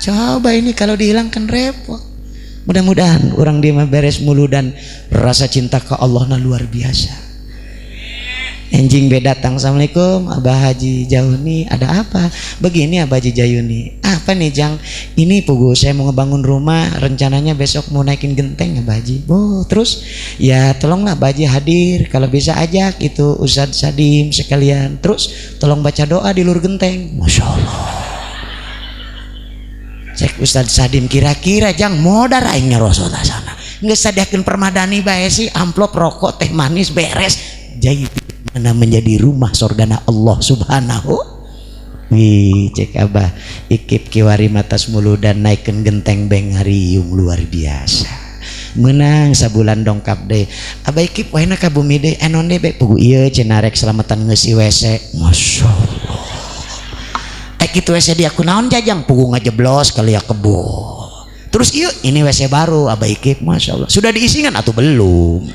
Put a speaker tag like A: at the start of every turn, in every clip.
A: Coba ini kalau dihilangkan repot. Mudah-mudahan orang dia mah beres mulu dan rasa cinta ke Allah na luar biasa. Enjing be datang, assalamualaikum Abah Haji Jauni, ada apa? Begini Abah Haji Jayuni, apa nih Jang? Ini pugu saya mau ngebangun rumah, rencananya besok mau naikin genteng Abah Haji. Oh terus ya tolonglah Abah Haji hadir, kalau bisa ajak itu Ustadz Sadim sekalian. Terus tolong baca doa di luar genteng. Masya Allah. Cek Ustadz Sadim kira-kira Jang modar aing nyarosot sana. Nggak sadiakeun permadani bae sih, amplop rokok teh manis beres. Jadi mana menjadi rumah sorgana Allah subhanahu. Wih cek Abah ikip kiwari matas mulu dan naikkan genteng beng hariung luar biasa. Menang sabulan dongkap deh. Abah ikip wahina ka bumi deh enon deh be pugu ieu cenah rek selamatan ngeusi WC. Masya Allah. Kitu WC dia kunaon jajang pugu ngajeblos kali ya kebo. Terus ieu ini WC baru Abah ikip Masya Allah. Sudah diisingan atau belum?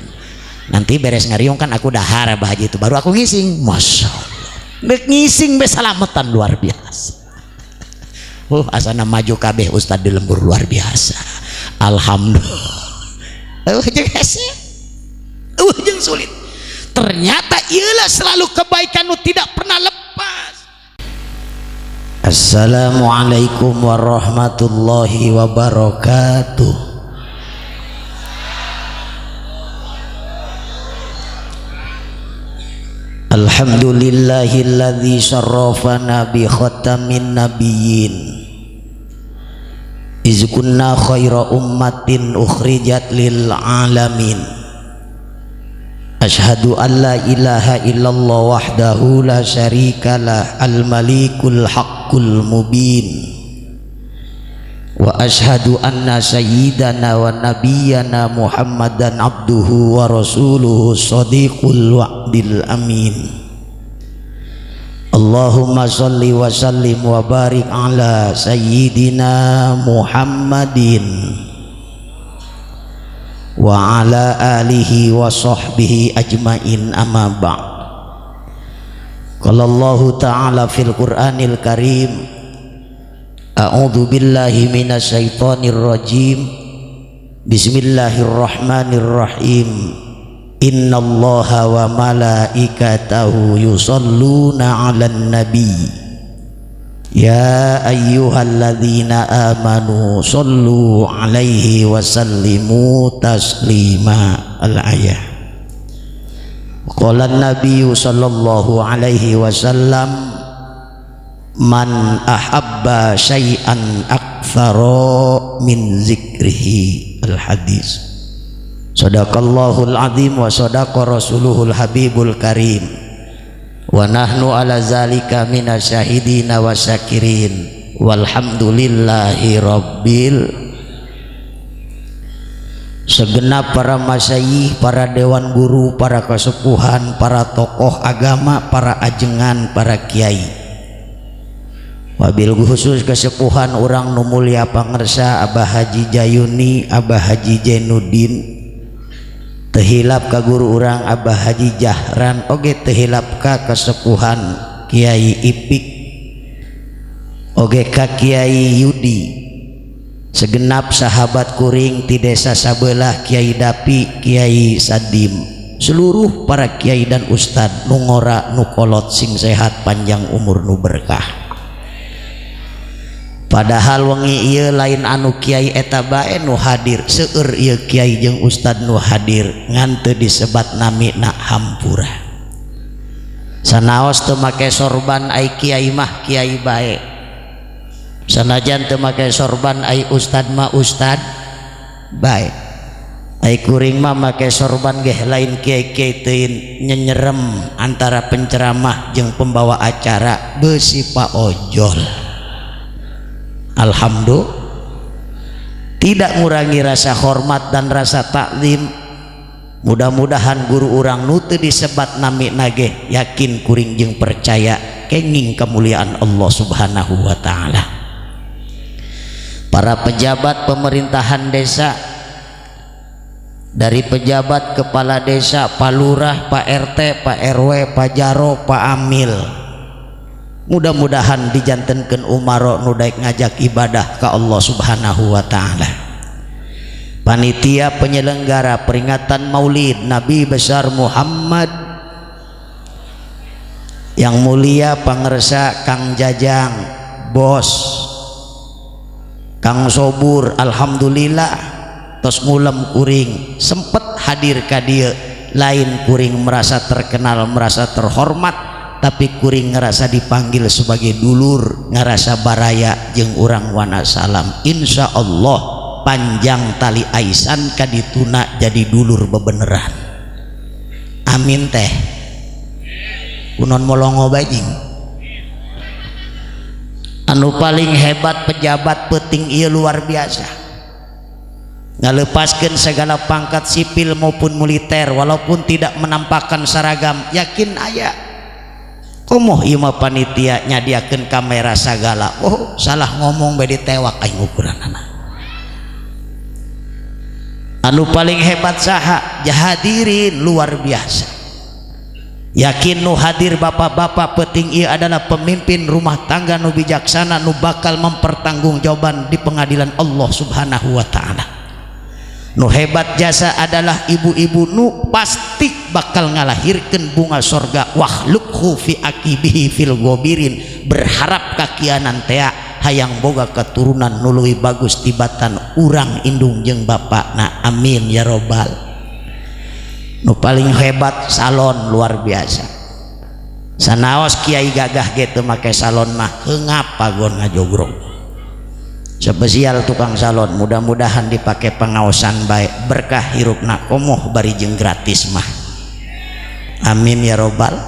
A: Nanti beres ngariung kan aku dahar Abah Haji itu baru aku ngising. Masya Allah. Dek ngising be salamatan luar biasa. Asana maju kabeh ustad di lembur luar biasa. Alhamdulillah. Jeung hese. Jeung sulit. Ternyata ialah selalu kebaikan nu tidak pernah lepas. Assalamualaikum warahmatullahi wabarakatuh. Alhamdulillahilladzi syarrafana bi khatamin nabiyyin. Iz kunna khaira ummatin ukhrijat lil alamin. Ashhadu an la ilaha illallah wahdahu la syarikalah al-malikul haqqul mubin. Wa ashhadu anna sayyidana wa nabiyyana Muhammadan abduhu wa rasuluhu shadiqul wa'dil amin. Allahumma salli wa sallim wa barik ala sayyidina Muhammadin wa ala alihi wa sahbihi ajmain, amma ba'd. Qala Allahu ta'ala fil Qur'anil Karim, a'udzu billahi minasyaitonir rajim. Bismillahirrahmanirrahim. Innallaha wa malaikatahu yusholluna 'alan nabi. Ya ayyuhalladzina amanu shollu 'alaihi wa sallimu taslima. Al-ayah. Qala an-nabiyyu sallallahu alaihi wasallam, man ahabba syai'an aktsara min zikrihi. Al-hadis. Sadaqallahul azim wa sadaqa rasuluhul habibul karim. Wa nahnu ala zalika minasyahidina wa syakirin. Walhamdulillahi rabbil. Segenap para masyayikh, para dewan guru, para kesepuhan, para tokoh agama, para ajengan, para kiai, wabil khusus kesepuhan orang nu mulia pangersa Abah Haji Jayuni, Abah Haji Jainuddin, tehilap ka guru urang Abah Haji Jahran, oge tehilap ka kesepuhan Kiai Ipik, oge ka Kiai Yudi, segenap sahabat kuring ti desa sabelah Kiai Dapi, Kiai Sadim, seluruh para kiai dan ustad nu ngora nu kolot sing sehat panjang umur nu berkah. Padahal wengi ieu lain anu kiai eta bae nu hadir, seueur ieu kiai jeung ustad nu hadir ngan teu disebat namina hampura. Sanaos teu make sorban ai kiai mah kiai bae. Sanajan teu make sorban ai ustad mah ustad bae. Ai kuring mah make sorban geh lain kiai-kiai teuing nyenyerem antara penceramah jeung pembawa acara beusi pa ojol. Alhamdulillah, tidak ngurangi rasa hormat dan rasa taklim. Mudah-mudahan guru urang nu teu disebat nami nage yakin kuring jeung percaya kenging kemuliaan Allah Subhanahu wa taala. Para pejabat pemerintahan desa, dari pejabat kepala desa, Pak Lurah, Pak RT, Pak RW, Pak Jaro, Pak Amil, Mudah-mudahan dijantenkeun umaro nu daek ngajak ibadah ka Allah Subhanahu wa taala. Panitia penyelenggara peringatan Maulid Nabi besar Muhammad yang mulia, pangersa Kang Jajang, bos Kang Sobur, alhamdulillah tos ngulem kuring sempet hadir ka dieu. Lain kuring merasa terkenal, merasa terhormat, tapi kuring ngerasa dipanggil sebagai dulur, ngerasa baraya jeung urang Wanasalam. Insya Allah panjang tali aisan kadituna jadi dulur bebeneran. Amin teh kunon molongo bajing. Anu paling hebat pejabat peting ieu luar biasa, ngalepaskan segala pangkat sipil maupun militer walaupun tidak menampakkan seragam, yakin aya. Komoh ieu mah panitia nyadiakeun kamera sagala. Oh, salah ngomong bae ditewak aing ukuranana. Anu paling hebat saha? Jahadirin luar biasa. Yakin nu hadir bapak-bapak peting ieu adalah pemimpin rumah tangga nu bijaksana, nu bakal mempertanggungjawabkan di pengadilan Allah Subhanahu wa taala. Nu hebat jasa adalah ibu-ibu nu pasti bakal ngalahirkan bunga sorga, wakhlufhu fi aqibihi fil ghabirin, berharap kakianan tea hayang boga keturunan nu leuwih bagus tibatan urang indung jeung bapakna. Amin ya robbal. Nu paling hebat salon luar biasa. Sanaos kiai gagah gitu make salon mah heungap pagon ngajogrong. Spesial tukang salon, mudah-mudahan dipakai pengaosan baik, berkah hirupna, komoh bari jeung gratis mah. Amin ya robbal.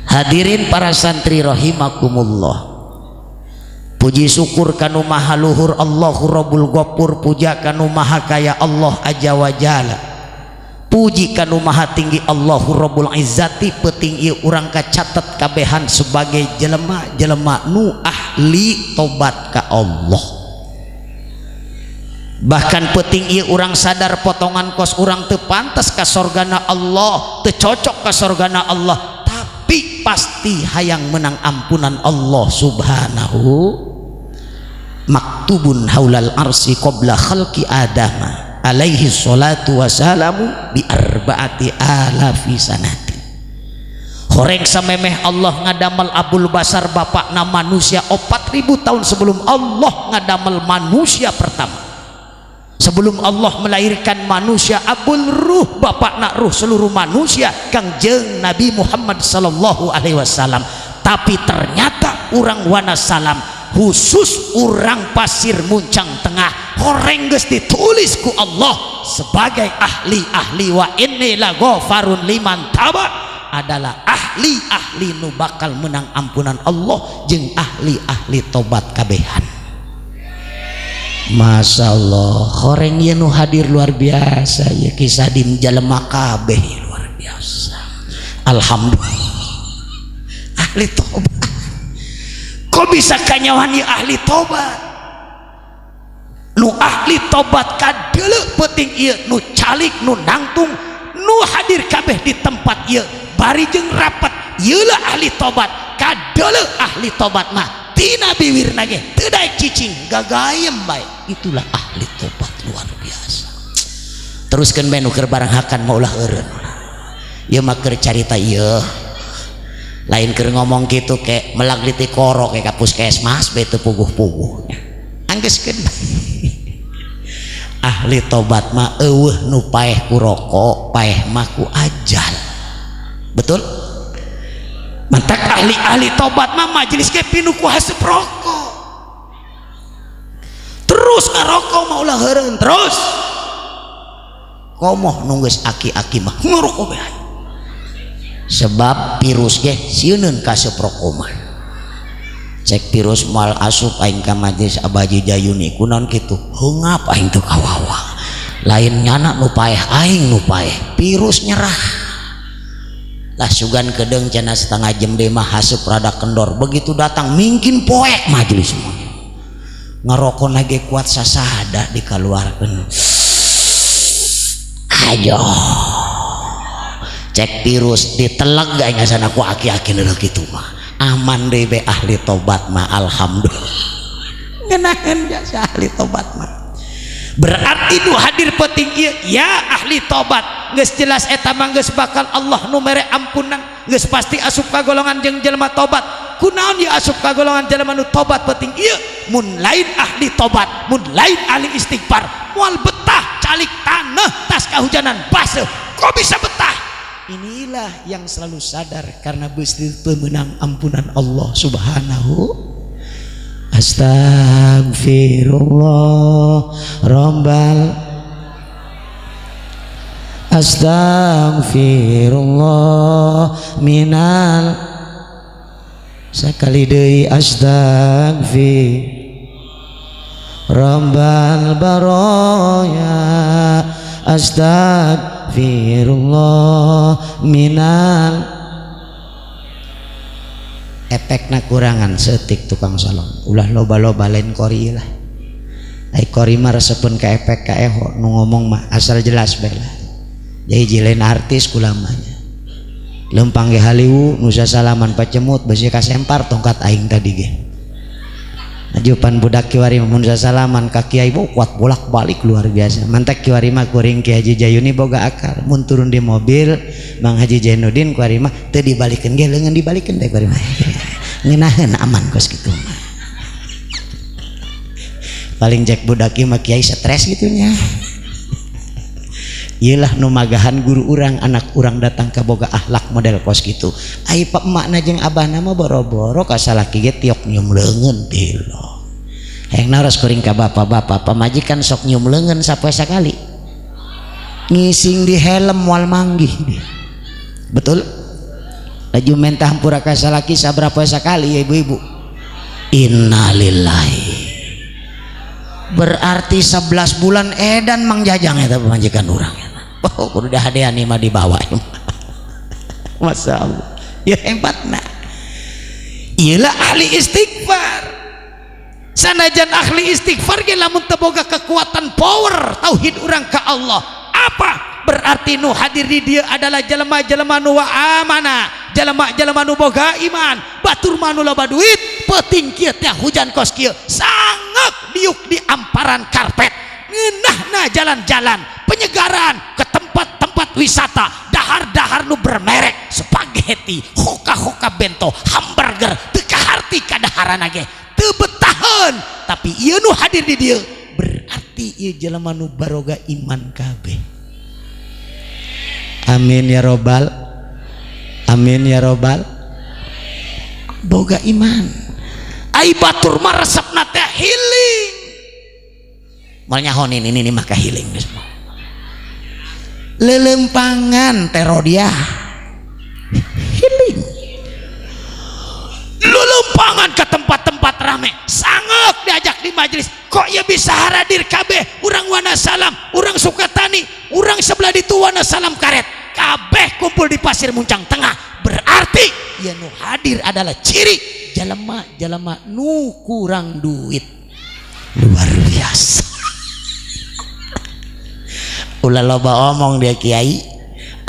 A: Hadirin para santri rahimakumullah, puji syukur kanu maha luhur Allahu Rabbul Ghafur, puja kanu maha kaya Allah aja wajala, puji kanu maha tinggi Allahu Rabbul Izzati. Peting ieu urang kacatet kabehan sebagai jelema-jelema nu ahli tobat ka Allah. Bahkan peting ieu urang sadar potongan kos urang teu pantes ka sorgana Allah, teu cocok ka sorgana Allah, tapi pasti hayang menang ampunan Allah Subhanahu. Maktubun haulal arsi qabla khalqi adama alaihi salatu wassalamu bi arbaati alafi sanati. Horeng samemeh Allah ngadamel Abul Basar, bapakna manusia, 4000 tahun sebelum Allah ngadamel manusia pertama, sebelum Allah melahirkan manusia Abul Ruh, bapakna ruh seluruh manusia, Kangjeng Nabi Muhammad sallallahu alaihi wasallam. Tapi ternyata orang Wanasalam, khusus orang Pasir Muncang Tengah, horeng geus ditulis ku Allah sebagai ahli-ahli wa inni laghafarun liman taba, adalah ahli-ahli nu bakal menang ampunan Allah jeung ahli-ahli tobat kabehan. Masya Allah, horeng ieu nu hadir luar biasa ya, kisah di jelema kabeh luar biasa. Alhamdulillah ahli tobat. Kok bisa kanyawan ieu ahli tobat? Nu ahli tobat kadeuleu peuting ieu, nu calik, nu nangtung, nu hadir kabeh di tempat ieu bari jeung rapat ieu lah ahli tobat. Kadeuleu ahli tobat mah tina biwirna ge teu daek cicing, gagayem bae. Itulah ahli tobat luar biasa. Teruskeun bae nu keur barang hakan mah, ulah eureun. Ieu mah keur carita ieu, lain keur ngomong kitu ke melak di tikoro ke ka puskesmas bae teu puguh-puguh. Anggeuskeun, ahli tobat mah eueuh nu paeh ku rokok, paeh mah ku ajal. Betul? Mantak ahli-ahli tobat mah majelis ge pinuh ku haseup rokok, terus ngarokok mah ulah heureun terus. Komoh nu geus aki-aki mah ngarokok bae, sebab virus ge sieuneun ka haseup rokok mah. Cek virus, "Moal asup aing ka majelis Abaji Jayuni." Kunaon kitu? "Heungap aing teu kawawa." Lain nyana nu paeh, aing nu paeh. Virus nyerah lah. Sugan kedeng cenah setengah jam deh mah haseup rada kendor. Begitu datang mungkin poek majelis semuanya. Ngerokok lagi kuat sasada dikeluarkan aja. Cek virus, "Diteleg gak sana ku aki-aki nu kitu mah." Aman deui be ahli tobat mah, alhamdulillah. Ngenahan jasa ahli tobat mah. Berarti nu hadir penting ieu ya ahli tobat. Geus jelas eta mah geus bakal Allah nu mere ampunan, geus pasti asup ka golongan jeung jelema tobat. Kunaon ieu asup ka golongan jelema nu tobat penting ieu? Mun lain ahli tobat, mun lain ahli istighfar, moal betah calik tanah tas kahujanan baseuh. Kok bisa betah? Inilah yang selalu sadar karena beusi pemenang ampunan Allah Subhanahu. Astagfirullah robbal, astagfirullah minal, sekali deui, astagfir rabbal baroya, astagfirullah minal. Efekna kurangan setik tukang salon, ulah loba-loba, lain kori lah. Ai kori mah resepun ka efek ka eho nu ngomong mah, asal jelas bae lah. Jadi jilain artis kulamanya lempang ge haliwu nusa salaman pacemut besi kasempar tongkat aing tadi ge. Ajupan budak kiwari mun salaman ka kiai kuat bolak-balik luar biasa. Mantak kiwari mah kuring Ki Haji Jayuni boga akal. Mun turun di mobil Mang Haji Jainuddin kuari mah teu dibalikeun ge, leungeun dibalikeun teh kuari mah. Ngeunaheun aman kos kitu mah. Paling cek budak ieu mah kiai stres gitu nya. Iyalah nu magahan guru urang, anak urang datang ka boga akhlak model kos kitu. Ai pak emakna jeung abahna mah boro-boro ka salaki ge tiok nyium leungeun tilo. Hayang naros kuring ka bapak-bapak, pamajikan sok nyium leungeun sapoe sakali. Ngising di helm moal manggih dia. Betul? Laju mentah hampura ka salaki sabaraha poe sakali ya ibu-ibu? Innalillahi. Berarti 11 bulan edan Mang Jajang eta pamajikan urang. Oh, kudu dihadean mah dibawa. Masya Allah. Ya hebatna. Iyalah ahli istighfar. Sanajan ahli istighfar ge lamun teu boga kekuatan power tauhid urang ka Allah. Apa? Berarti nu hadir di dia adalah jelema-jelema nu amana, jelema-jelema nu boga iman, batur mah nu loba duit, peuting kieu teh hujan kos kieu, sangek diuk di amparan karpet, ngeunahna jalan-jalan, penyegaran ke tempat-tempat wisata, dahar-dahar nu bermerek, spaghetti, hoka-hoka bento, hamburger, teu kaharti kadaharana ge, teu betaheun, tapi ieu nu hadir di dieu berarti ieu jelema nu baroga iman kabeh. Amin ya robbal, amin ya robbal. Boga iman. Ai batur mah resepna teh healing. Moal nyaho ini mah ka healing geus mah. Lelempangan terodia healing. Lelempangan ke tempat-tempat rame, sangek diajak di majelis, kok ya bisa haradir kabeh, urang Wanasalam, urang Sukatani, urang sebelah ditu Wanasalam karet, kabeh kumpul di Pasir Muncang Tengah. Berarti ya nu hadir adalah ciri jelema jelema nu kurang duit. Luar biasa. Ulah loba omong dia kiai,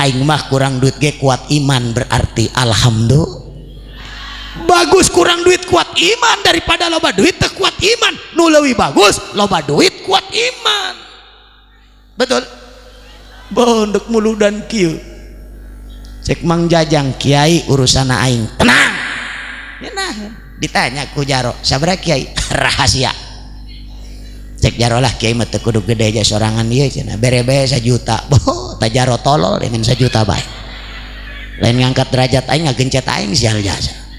A: aing mah kurang duit ge kuat iman, berarti alhamdulillah. Bagus kurang duit kuat iman daripada loba duit teu kuat iman. Nu leuwih bagus loba duit kuat iman. Betul? Bondek mulu dan kieu. Cek Mang Jajang, kiai urusan aing tenang. Nah, ditanya ku Jaro, sabaraha kiai? Rahasia. Cek Jaro lah kiai mah teu kudu gede aja sorangan ieu cenah, bere bae 1 juta. Boh, ta Jaro tolol dengan 1 juta bae. Lain ngangkat derajat aing, ngagencet aing sial jasa.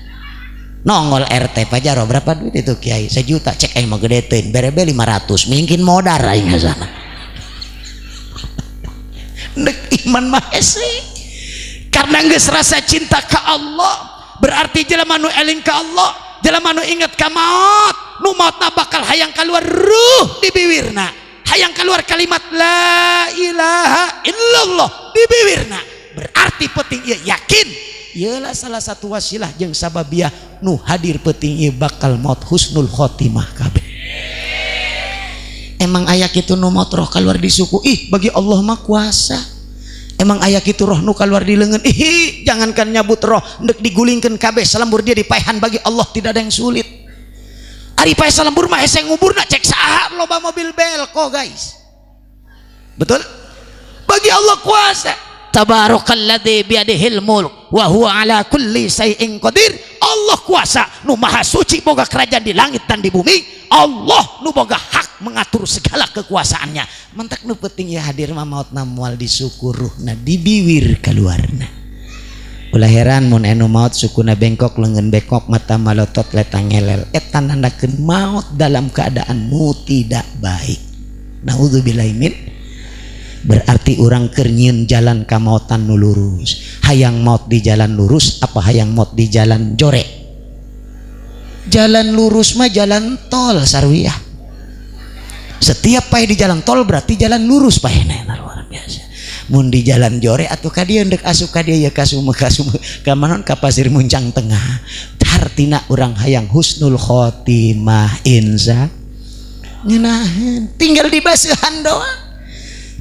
A: Nongol RT, Pak Jaro berapa duit itu kiai? 1 juta. Cek aing mah gede teuing, bere bae 500, mungkin modar aing sana. Nek iman mah hese. Karena geus rasa cinta ka Allah, berarti jelema nu eling ka Allah, jelema nu inget ka maut, nu mautna bakal hayang keluar ruh di biwirna, hayang keluar kalimat la ilaha illallah di biwirna. Berarti penting ieu yakin, ialah salah satu wasilah jeung sababiah nu hadir penting ieu bakal maut husnul khotimah kabeh. Emang aya kitu nu maut roh keluar di suku, ih bagi Allah mah kuasa. Emang aya kitu roh nu keluar di leungeun? Ih, jangankan nyabut roh, ndek digulingkeun kabeh salembur dia dipaehan, bagi Allah tidak ada yang sulit. Ari paeh salembur mah hese nguburna, cek saha loba mobil belko, guys. Betul? Bagi Allah kuasa. Tabarakalladzi biyadihil mulk wa huwa ala kulli syai'in qadir. Allah kuasa, nu maha suci, boga kerajaan di langit dan di bumi. Allah nu boga hak mengatur segala kekuasaannya. Mentak nu penting ya hadir mah mautna moal disukur, ruhna dibiwir keluarna. Ulah heran mun anu maut sukuna bengkok, leungeun bengkok, mata malotot, letang ngelel. Eta nandakeun maut dalam keadaan nu tidak baik. Naudzubillahi min. Berarti orang keur nyieun jalan kamautan nu lurus. Hayang maut di jalan lurus apa hayang maut di jalan jore? Jalan lurus mah jalan tol sarwiah. Setiap paeh di jalan tol berarti jalan lurus paehna, luar biasa. Mun di jalan jore atuh ka dieu ndek asup ka dieu ya kasume kasume ka manon ka Pasir Muncang Tengah. Hartina urang hayang husnul khotimah, insya ngeunaheun tinggal dibaseuhan doang.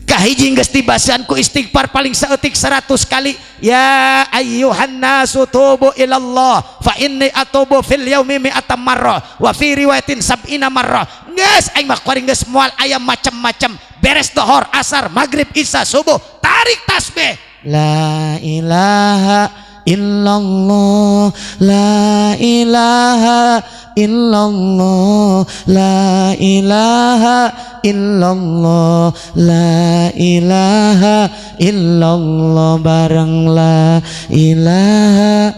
A: Kahiji geus dibaseuhan ku istighfar paling saeutik 100 kali, ya ayyuhan nasu tubu ilallah fa inni atubu fil yaumi mi'ata marrah wa fi riwayatin sab'ina marrah. Geus aing mah kuari geus moal aya macam-macam, beres dohor, asar, maghrib, isya, subuh, tarik tasbih la ilaha illallah, la ilaha illallah, la ilaha illallah, la ilaha illallah, bareng la ilaha,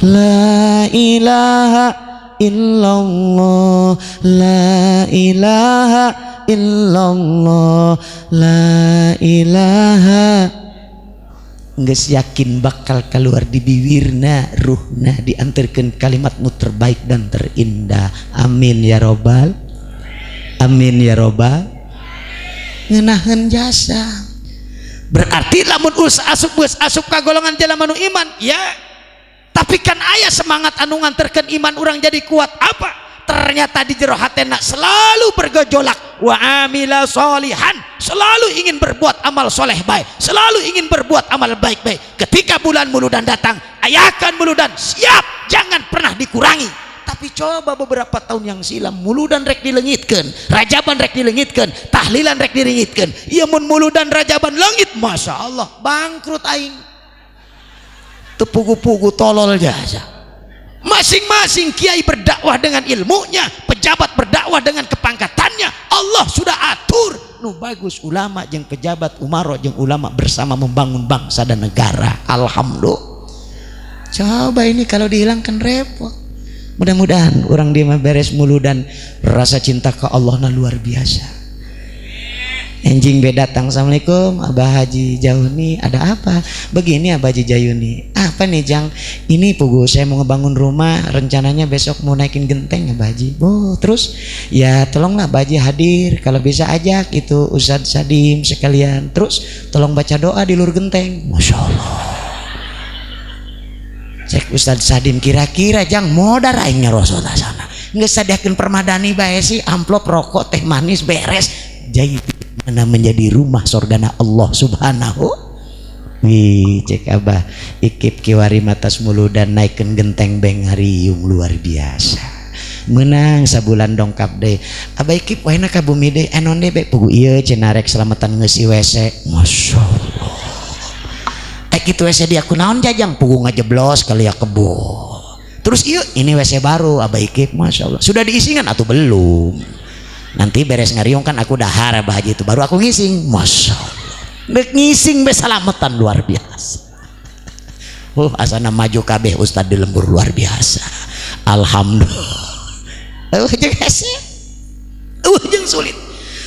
A: la ilaha illallah, la ilaha illallah, la ilaha. Geus yakin bakal keluar di bibirna, ruhna diantarkeun kalimat nu terbaik dan terindah. Amin ya robbal, amin ya robbal. Ngeunaheun jasa berarti lamun us asup geus asup ka golongan jelema nu iman ya, tapi kan aya semangat anu nganterkeun iman urang jadi kuat apa? Ternyata di jero hatena selalu bergejolak wa amila solihan, selalu ingin berbuat amal soleh baik, selalu ingin berbuat amal baik-baik. Ketika bulan muludan datang, ayakan muludan siap, jangan pernah dikurangi. Tapi coba beberapa tahun yang silam muludan rek dilengitkeun, rajaban rek dilengitkeun, tahlilan rek dilengitkeun. Ieu mun muludan rajaban leungit, masya Allah bangkrut aing. Teu pugu-pugu tolol jasa. Masing-masing kiai berdakwah dengan ilmunya, pejabat berdakwah dengan kepangkatannya. Allah sudah atur. Nu bagus ulama jeung pejabat, umaro jeung ulama bersama membangun bangsa dan negara. Alhamdulillah. Coba ini kalau dihilangkan repot. Mudah-mudahan orang dia mah beres mulu dan rasa cinta ke Allah na luar biasa. Enjing be datang, assalamualaikum Abah Haji Jauhni, ada apa? Begini Abah Haji Jayuni, apa nih Jang? Ini pugu saya mau ngebangun rumah, rencananya besok mau naikin genteng Abah Haji. Oh terus ya tolonglah Abah Haji hadir, kalau bisa ajak itu Ustadz Sadim sekalian. Terus tolong baca doa di luar genteng. Masya Allah. Cek Ustadz Sadim kira-kira Jang modar aing nyarosot sana. Geus sadiakeun permadani bae sih, amplop rokok teh manis beres. Jadi mana menjadi rumah sorgana Allah subhanahu. Wih cek Abah ikip kiwari matas mulu dan naikkan genteng beng hariung luar biasa. Menang sabulan dongkap deh. Abah ikip wahina ka bumi deh enon deh be pugu ieu cenah rek selamatan ngeusi WC. Masya Allah. Kitu WC dia kunaon jajang pugu ngajeblos kali ya kebo. Terus ieu ini WC baru Abah ikip, masya Allah. Sudah diisingan atau belum? Nanti beres ngariung kan aku dahar Abah Haji itu baru aku ngising. Masya Allah. Dek ngising be salamatan luar biasa. Oh asana maju kabeh ustad di lembur luar biasa. Alhamdulillah. Jeung hese. Jeung sulit.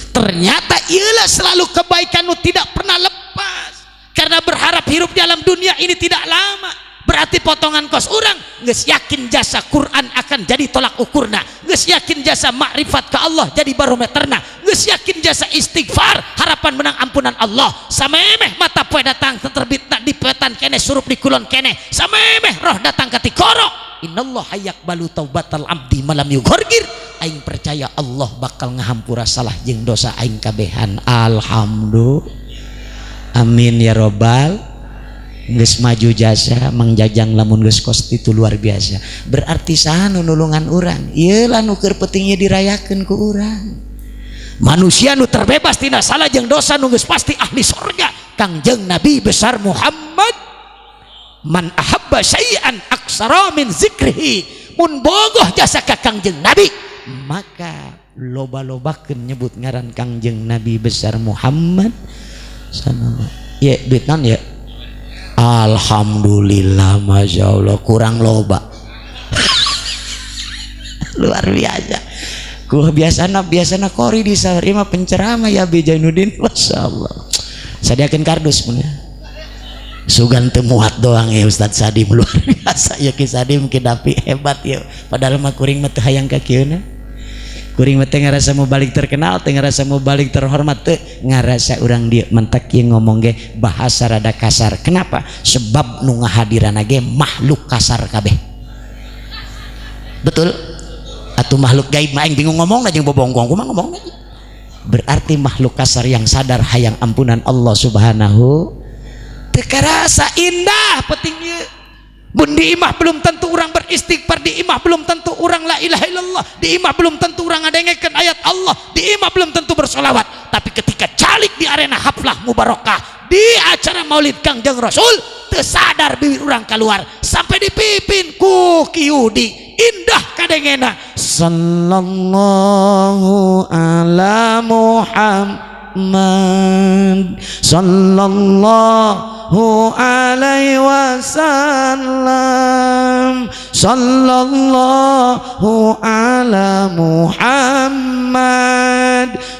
A: Ternyata ialah selalu kebaikan nu tidak pernah lepas. Karena berharap hirup dalam dunia ini tidak lama. Berarti potongan kos orang geus yakin jasa Quran akan jadi tolak ukurna, geus yakin jasa makrifat ke Allah jadi barometerna, geus yakin jasa istighfar harapan menang ampunan Allah. Samemeh mata poe datang terbitna di petan kene surup di kulon kene, samemeh roh datang ke tikoro, innallaha yaqbalu taubatal abdi malam yughargir. Aing percaya Allah bakal ngahampura salah jeung dosa aing kabehan. Alhamdulillah. Amin ya robbal. Geus maju jasa Mang Jajang lamun geus kos itu luar biasa. Berarti saha nu nulungan urang? Ieu lah nu keur pentingnya dirayakeun ku urang. Manusia nu terbebas tina salah jeung dosa nu geus pasti ahli sorga, Kangjeng Nabi besar Muhammad. Man ahabba syai'an aksara min zikrihi, mun bogoh jasa ka Kangjeng Nabi maka loba-lobakeun nyebut ngaran Kangjeng Nabi besar Muhammad sallallahu. Ya duit non ya. Alhamdulillah, masya Allah, kurang loba. Luar biasa. Ku biasana biasana kori di sahur mah penceramah ya Abi Jainuddin, masya Allah. Sadiakeun kardus mun ya. Sugan teu muat doang ya Ustaz Sadim, luar biasa ya Ki Sadim, Ki Dapi hebat ya. Padahal mah kuring mah teu hayang ka kieuna. Kuring mah teu ngarasa mau balik terkenal, teu ngarasa mau balik terhormat, teu ngarasa urang dieu mentak ieu ngomong ge bahasa rada kasar. Kenapa? Sebab nu ngahadiranna ge makhluk kasar kabeh. Betul? Atau makhluk gaib mah aing bingung ngomong jeung bobongkong kumaha ngomong. Berarti makhluk kasar yang sadar hayang ampunan Allah Subhanahu. Teu karasa indah penting ieu. Mun di imah belum tentu orang beristighfar, di imah belum tentu orang la ilaha illallah, di imah belum tentu orang ngadengekeun ayat Allah, di imah belum tentu bersolawat. Tapi ketika calik di arena haflah mubarakah, di acara maulid Kangjeng Rasul, teu sadar bibir urang keluar sampai dipimpin ku Ki Yudi, indah kadengena sallallahu ala Muhammad sallallahu alaihi wasallam sallallahu ala Muhammad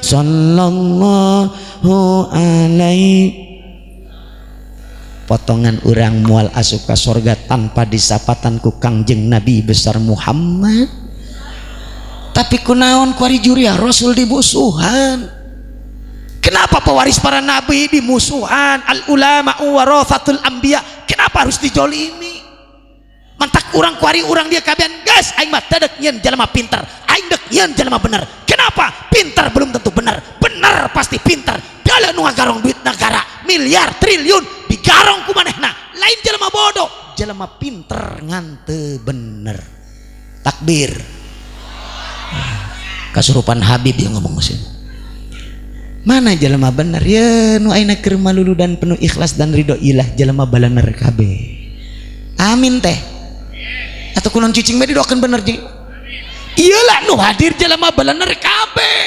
A: sallallahu alaihi. Potongan urang mual asup ka sorga tanpa disapatan ku Kangjeng Nabi besar Muhammad. Tapi kunaon kuari juriah Rasul dimusuhan? Kenapa pewaris para nabi dimusuhan? Al ulama warathatul anbiya, kenapa harus dijolimi? Mantak urang kuari urang dia kabehan gas aing mah teu dek nyieun jelema pinter, aing dek nyieun jelema bener. Kenapa? Pinter belum tentu bener, bener pasti pinter. Dalam nu ngagarong duit negara miliar triliun digarong ku manehna, lain jelema bodoh, jelema pinter ngan teu bener. Takbir. Kasurupan Habib yang ngomong mesin. Mana jelema bener ya nu ayeuna keur malulu dan penuh ikhlas dan ridho ilah jelema balaner kabeh. Amin teh. Atau kunaon cicing bae didoakeun bener jeung. Iyalah nu hadir jelema balaner kabeh.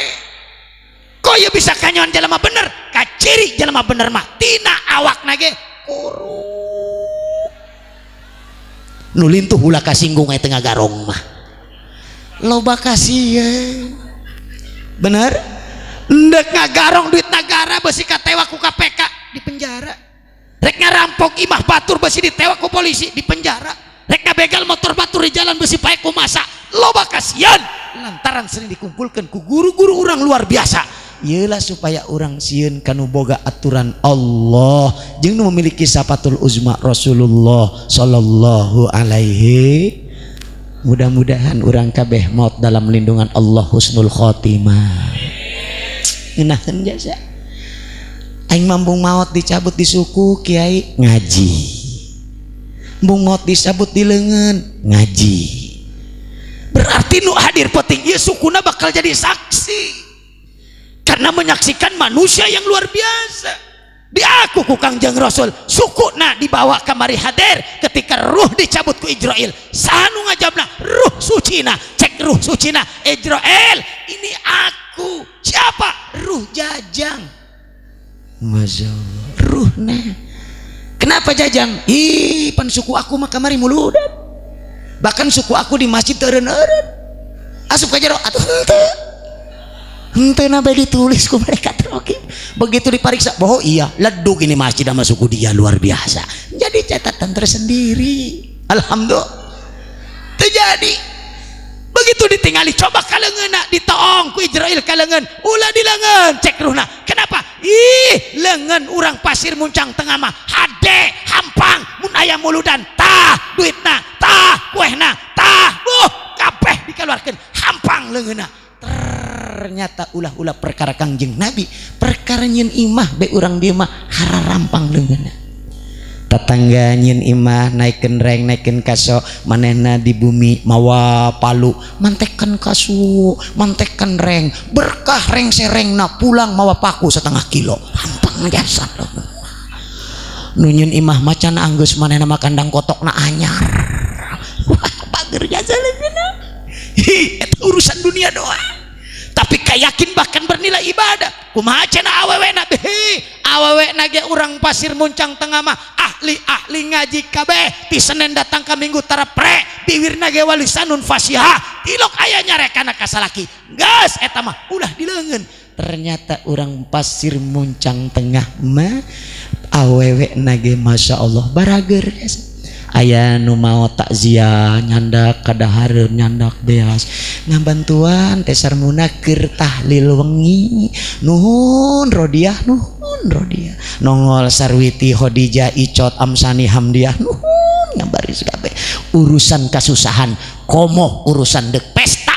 A: Kok ya bisa kanyon jelema bener? Kaciri jelema bener mah tina awakna ge kuru. Nu lintuh ulah kasinggung aya teu ngagarong mah. Loba kasieun. Bener? Ndek ngagarong duit negara besi katewak ku KPK di penjara. Rek ngarampok imah batur besi ditewak ku polisi di penjara. Rek ngabegal motor batur di jalan besi paek ku masa. Loba kasihan lantaran sering dikumpulkan ku guru-guru orang luar biasa. Iyalah supaya orang sieun kanu boga aturan Allah jeung nu memiliki sapatul uzma Rasulullah sallallahu alaihi. Mudah-mudahan urang kabeh maut dalam lindungan Allah, husnul khotimah. Ngeunaheun jasa. Aing mambung maut dicabut di suku kiai ngaji. Embung maut dicabut di leungeun ngaji. Berarti nu hadir penting ieu sukuna bakal jadi saksi. Karena menyaksikan manusia yang luar biasa. Diaku ku Kangjeng Rasul, sukuna dibawa kamari hadir ketika ruh dicabut ku Ijrail. Sanu ngajabna ruh sucina, cek ruh sucina Ijrail, ini aku. Siapa? Ruh Jajang. Masya Allah, ruhna. Kenapa Jajang? Ih, pan suku aku mah kamari muludan. Bahkan suku aku di masjid eureun-eureun. Asup ka jero atuh henteu. Henteu nabe ditulis ku malaikat rokib. Begitu diperiksa, oh iya, ledug ini masjid sama suku dia luar biasa. Jadi catatan tersendiri. Alhamdulillah. Terjadi. Begitu ditinggali coba kaleungeunna ditoong ku Ijrail kaleungeun, ulah di leungeun cek ruhna. Kenapa? Ih, leungeun urang Pasir Muncang Tengah mah hade hampang mun aya muludan tah duitna, tah kuehna, tah kabeh dikeluarkeun hampang leungeunna. Ternyata ulah-ulah perkara Kangjeng Nabi, perkara nyieun imah be urang dieu mah hararampang leungeunna. Tetangga nyieun imah naikeun reng, naikeun kaso, manehna di bumi mawa palu, mantekan kasu, mantekan reng, berkah reng serengna pulang mawa paku setengah kilo. Rampang jasa. Nu nyieun imah macan anggeus manehna mah kandang kotokna anyar. Wah, bager jasa leungeunna. Hi, eta urusan dunia doang. Tapi kayakin bahkan bernilai ibadah. Kumaha cenah awewena? Hei, awewena ge urang Pasir Muncang Tengah mah ahli-ahli ngaji kabeh, ti Senin datang ka Minggu tara pre, biwirna ge walisanun fasihah, tilok aya nyarekana ka salaki. Geus eta mah ulah dileungeun. Ternyata urang Pasir Muncang Tengah mah awewena ge Masya Allah barager. Aya nu mau takziah nyandak kadahareun, nyandak beas, ngabantuan teh sarmuna keur tahlil wengi, nuhun Rodiah, nuhun Rodiah, nongol Sarwiti, Khadijah, Icot, Amsani, Hamdiah, nuhun ngabaris kabeh. Urusan kasusahan komoh urusan dek pesta,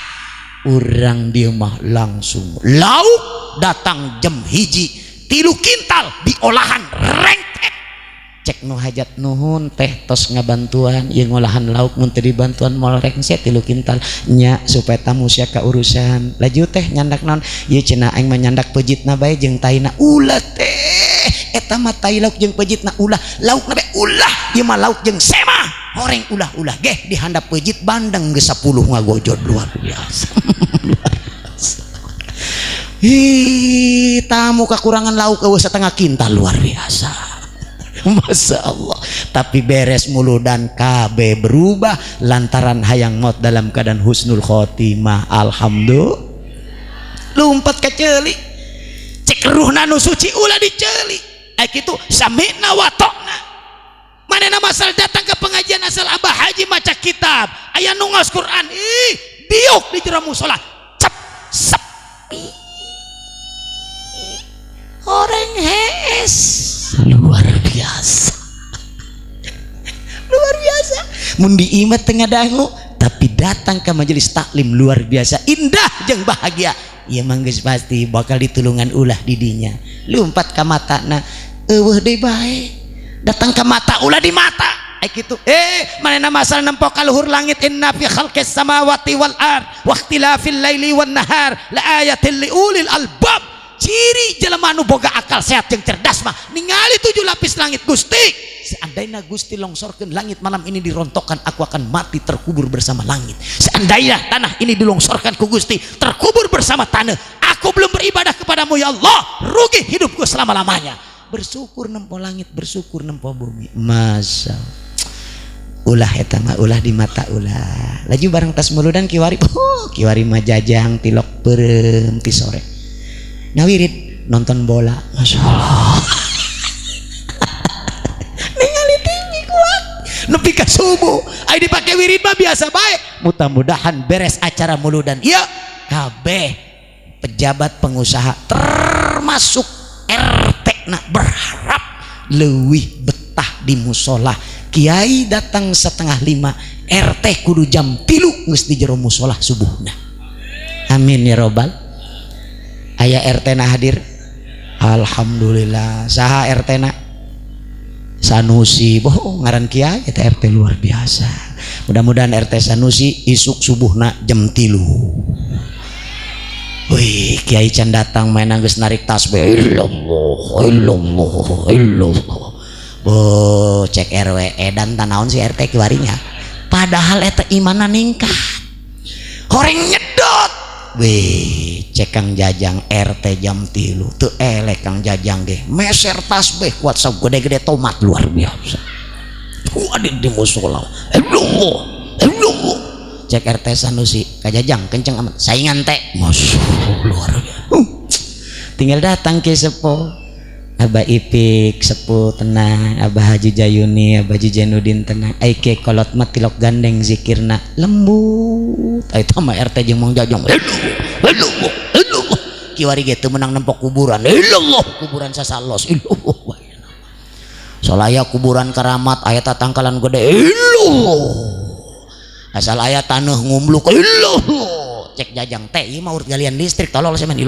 A: urang dieu mah langsung lauk datang jam 1, 3 kintal diolahan rengtek. Cek nu hajat, nuhun teh tos ngabantuan ieu ngolahan lauk, mun teu dibantuan moal rengse 3 kintal nya, supaya tamu sia kaurusan. Laju teh nyandak naon ieu? Cenah aing mah nyandak pejitna bae jeung taina. Ulah teh, eta mah tai lauk jeung pejitna ulah, laukna bae ulah, ieu mah lauk jeung sema horeng ulah-ulah geh dihandap pejit bandeng geus 10 ngagojod. Luar biasa, luar biasa. Hi, tamu kekurangan lauk eueuh setengah kintal, luar biasa. Masya Allah. Tapi beres muludan KB berubah lantaran hayang maut dalam keadaan husnul khotimah. Alhamdulillah. Lompat ke ceuli. Cek ruhna nu suci ulah diceuli. Ai kitu sami'na wa ta'na. Manehna masal datang ke pengajian, asal Abah Haji maca kitab, aya nu ngaos Quran, ih, diuk di jero musola. Cep sepi. Horeng hees. Luar biasa, luar biasa. Mun di imah tengah dangu, tapi datang ke majelis taklim luar biasa indah jeung bahagia. Ieu mah geus pasti bakal ditulungan ulah didinya. Lumpat ka matana eueuh deui bae. Datang ke mata ulah di mata. Ai kitu manehna masal nempo ka luhur langit, inna fi khalqis samawati wal ard wa ikhtilafil laili wan nahar la ayatin li ulil albab. Ciri jelema nu boga akal sehat jeung cerdas mah ningali tujuh lapis langit. Gusti, seandainya Gusti longsorkan langit malam ini, dirontokkan, aku akan mati terkubur bersama langit. Seandainya tanah ini dilongsorkan ku Gusti, terkubur bersama tanah, aku belum beribadah kepadamu ya Allah, rugi hidupku selama-lamanya. Bersyukur nempo langit, bersyukur nempo bumi. Masa ulah eta mah ulah di mata ulah. Laju bareng tas muludan kiwari, oh, kiwari mah jajang tilok peureum ti sore ngawirid nonton bola. Masya Allah, ningali TV kuat nepi ka subuh. Ai dipake wirid mah biasa bae. Mudah-mudahan beres acara muludan ieu kabeh pejabat, pengusaha, termasuk RT na berharap leuwih betah di musola. Kiai datang 4.30, RT kudu jam 3 geus di jero musola subuhna. Amin ya robbal. Aya RT na hadir? Alhamdulillah. Saha RT na? Sanusi. Boh ngaran kiai eta RT, luar biasa. Mudah-mudahan RT Sanusi isuk subuhna jam 3. Wih, kiai can datang main geus narik tasbih, illallah illallah illallah. Boh, cek RW, edan tanaon si RT kiwarinya? Padahal eta imana ningkat, horeng nyedot. Wih, cek Kang Jajang, RT jam 3 tuh elek. Kang Jajang ge meser tasbih kuat gede-gede tomat, luar biasa. Waduh, di musola Allah Allah. Cek RT Sanusi, Kang Jajang kenceng amat saingan teh. Masya Allah, luar biasa. Tinggal datang ke sepo Abah Ipik sepuh tenang, Abah Haji Jayuni, Abah Haji Jainuddin tenang. Ai ke kolot mah tilok gandeng zikirna lembut. Ai mah RT jeung Mang Jajang, aduh aduh aduh, kiwari ge teu meunang nempok kuburan, illallah, kuburan sasalos, illallah. Solaya kuburan keramat, aya tatangkalan gede, illallah. Asal aya taneuh ngumluk, illallah. Cek Jajang teh ieu mah urut galian listrik, tolol saya main.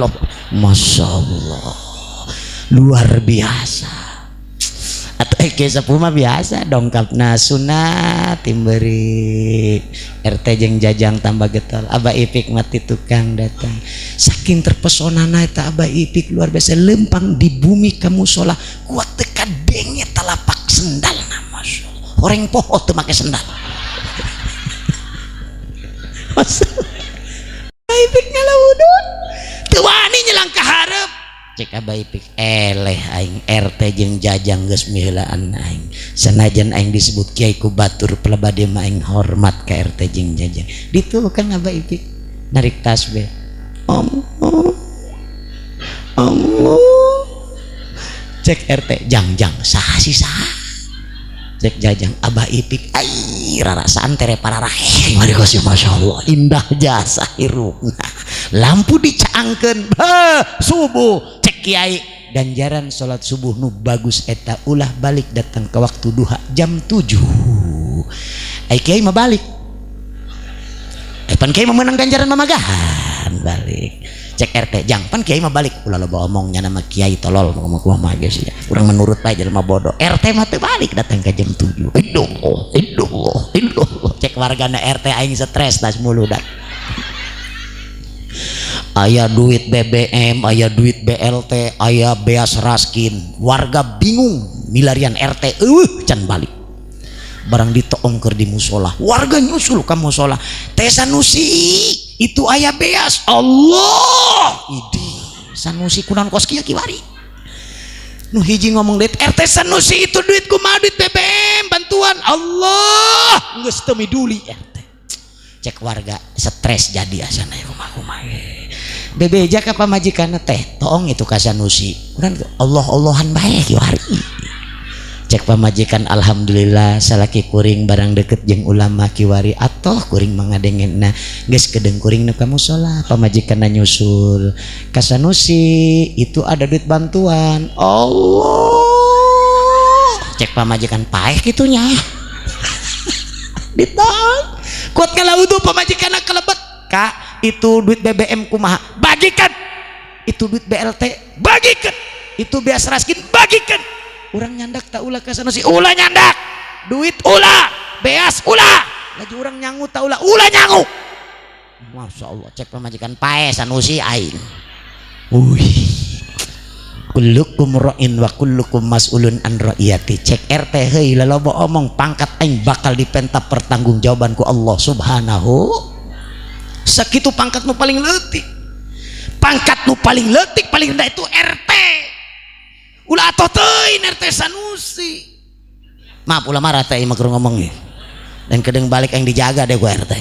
A: Masya Allah, luar biasa. Atau kiai sepuh mah biasa dongkapna sunat timberi RT jeung Jajang tambah getol. Abah Ipik mati tukang datang, saking terpesonana eta Abah Ipik luar biasa, lempang di bumi ka musola kuat teu kadenge talapak sendal. Masya Allah, horeng poho teu make sendal. Masya Allah, Abah Ipik ngalaudun teu wani nyelang ka hareup. Cek Abah Ipik, eleh aing, RT jeung Jajang geus miheulaan aing. Sanajan aing disebut kiai ku batur, pelebade mah aing hormat ka RT jeung Jajang. Ditu kan Abah Ipik narik tasbih, Allah, Allah. Cek RT, jang jang saha sih, saha? Cek Jajang, Abah Ipik. Ai rarasaan tere pararahe. Mari kasih, Masya Allah, indah jasa hirupna. Lampu dicaangkeun subuh. Cek kiai, ganjaran salat subuh nu bagus eta ulah balik datang ke waktu duha jam 7. Ai kiai mah balik, pan kiai mah menang ganjaran mamagahan balik. Cek RT, jang, pan kiai mah balik. Ulah loba omongnya, nama kiai tolol ngomong kumaha geus ya. Urang menurut bae, jelema bodoh. RT mah teu balik datang ke jam 7. Illallah, illallah, illallah. Cek wargana RT, aing stres tas muludan. Aya duit BBM, aya duit BLT, aya beas raskin, warga bingung milarian RT eueuh can balik. Barang ditoong keur di musola, warga nyusul ka musola. Teh Sanusi, itu aya beas. Allah, idi Sanusi kunaon kos kieu kiwari? Nu hiji ngomong duit, RT Sanusi itu duit kumaha, duit BBM bantuan. Allah, geus teu miduli RT. Cek warga stres jadi asana ya, kumaha kumaha. Bebeja ka pamajikanna, teh toong itu ka Sanusi. Urang Allah Allahan bae kiwari. Cek pamajikan, alhamdulillah salaki kuring barang deket jeung ulama kiwari, atoh kuring mangadengena. Geus kedeng kuring nu ka musola, pamajikanna nyusul ka Sanusi, itu ada duit bantuan. Allah, cek pamajikan, paeh kitunya. Ditang kuat ngalaudu, pamajikanna kelebet. Kak, itu duit BBM kumaha? Bagikan. Itu duit BLT bagikan. Itu beas raskin bagikan. Urang nyandak tak ulah ka Sanusi? Ulah nyandak duit, ulah beas, ulah lagi urang nyangu tak ulah? Ulah nyangu. Masya Allah, cek pamajikan, pae Sanusi aing. Wih, kullukum ra'in wa kullukum mas'ulun an ra'iyati. Cek RT, heuy laloba omong, pangkat aing bakal dipenta pertanggungjawaban ku Allah Subhanahu. Sakitu pangkat nu paling leutik, pangkat nu paling leutik, paling rendah itu RT. Ulah atoh teuing RT Sanusi. Maaf, ulah marah teh mah ngomong nih dan kedeng balik yang dijaga deh gua RT.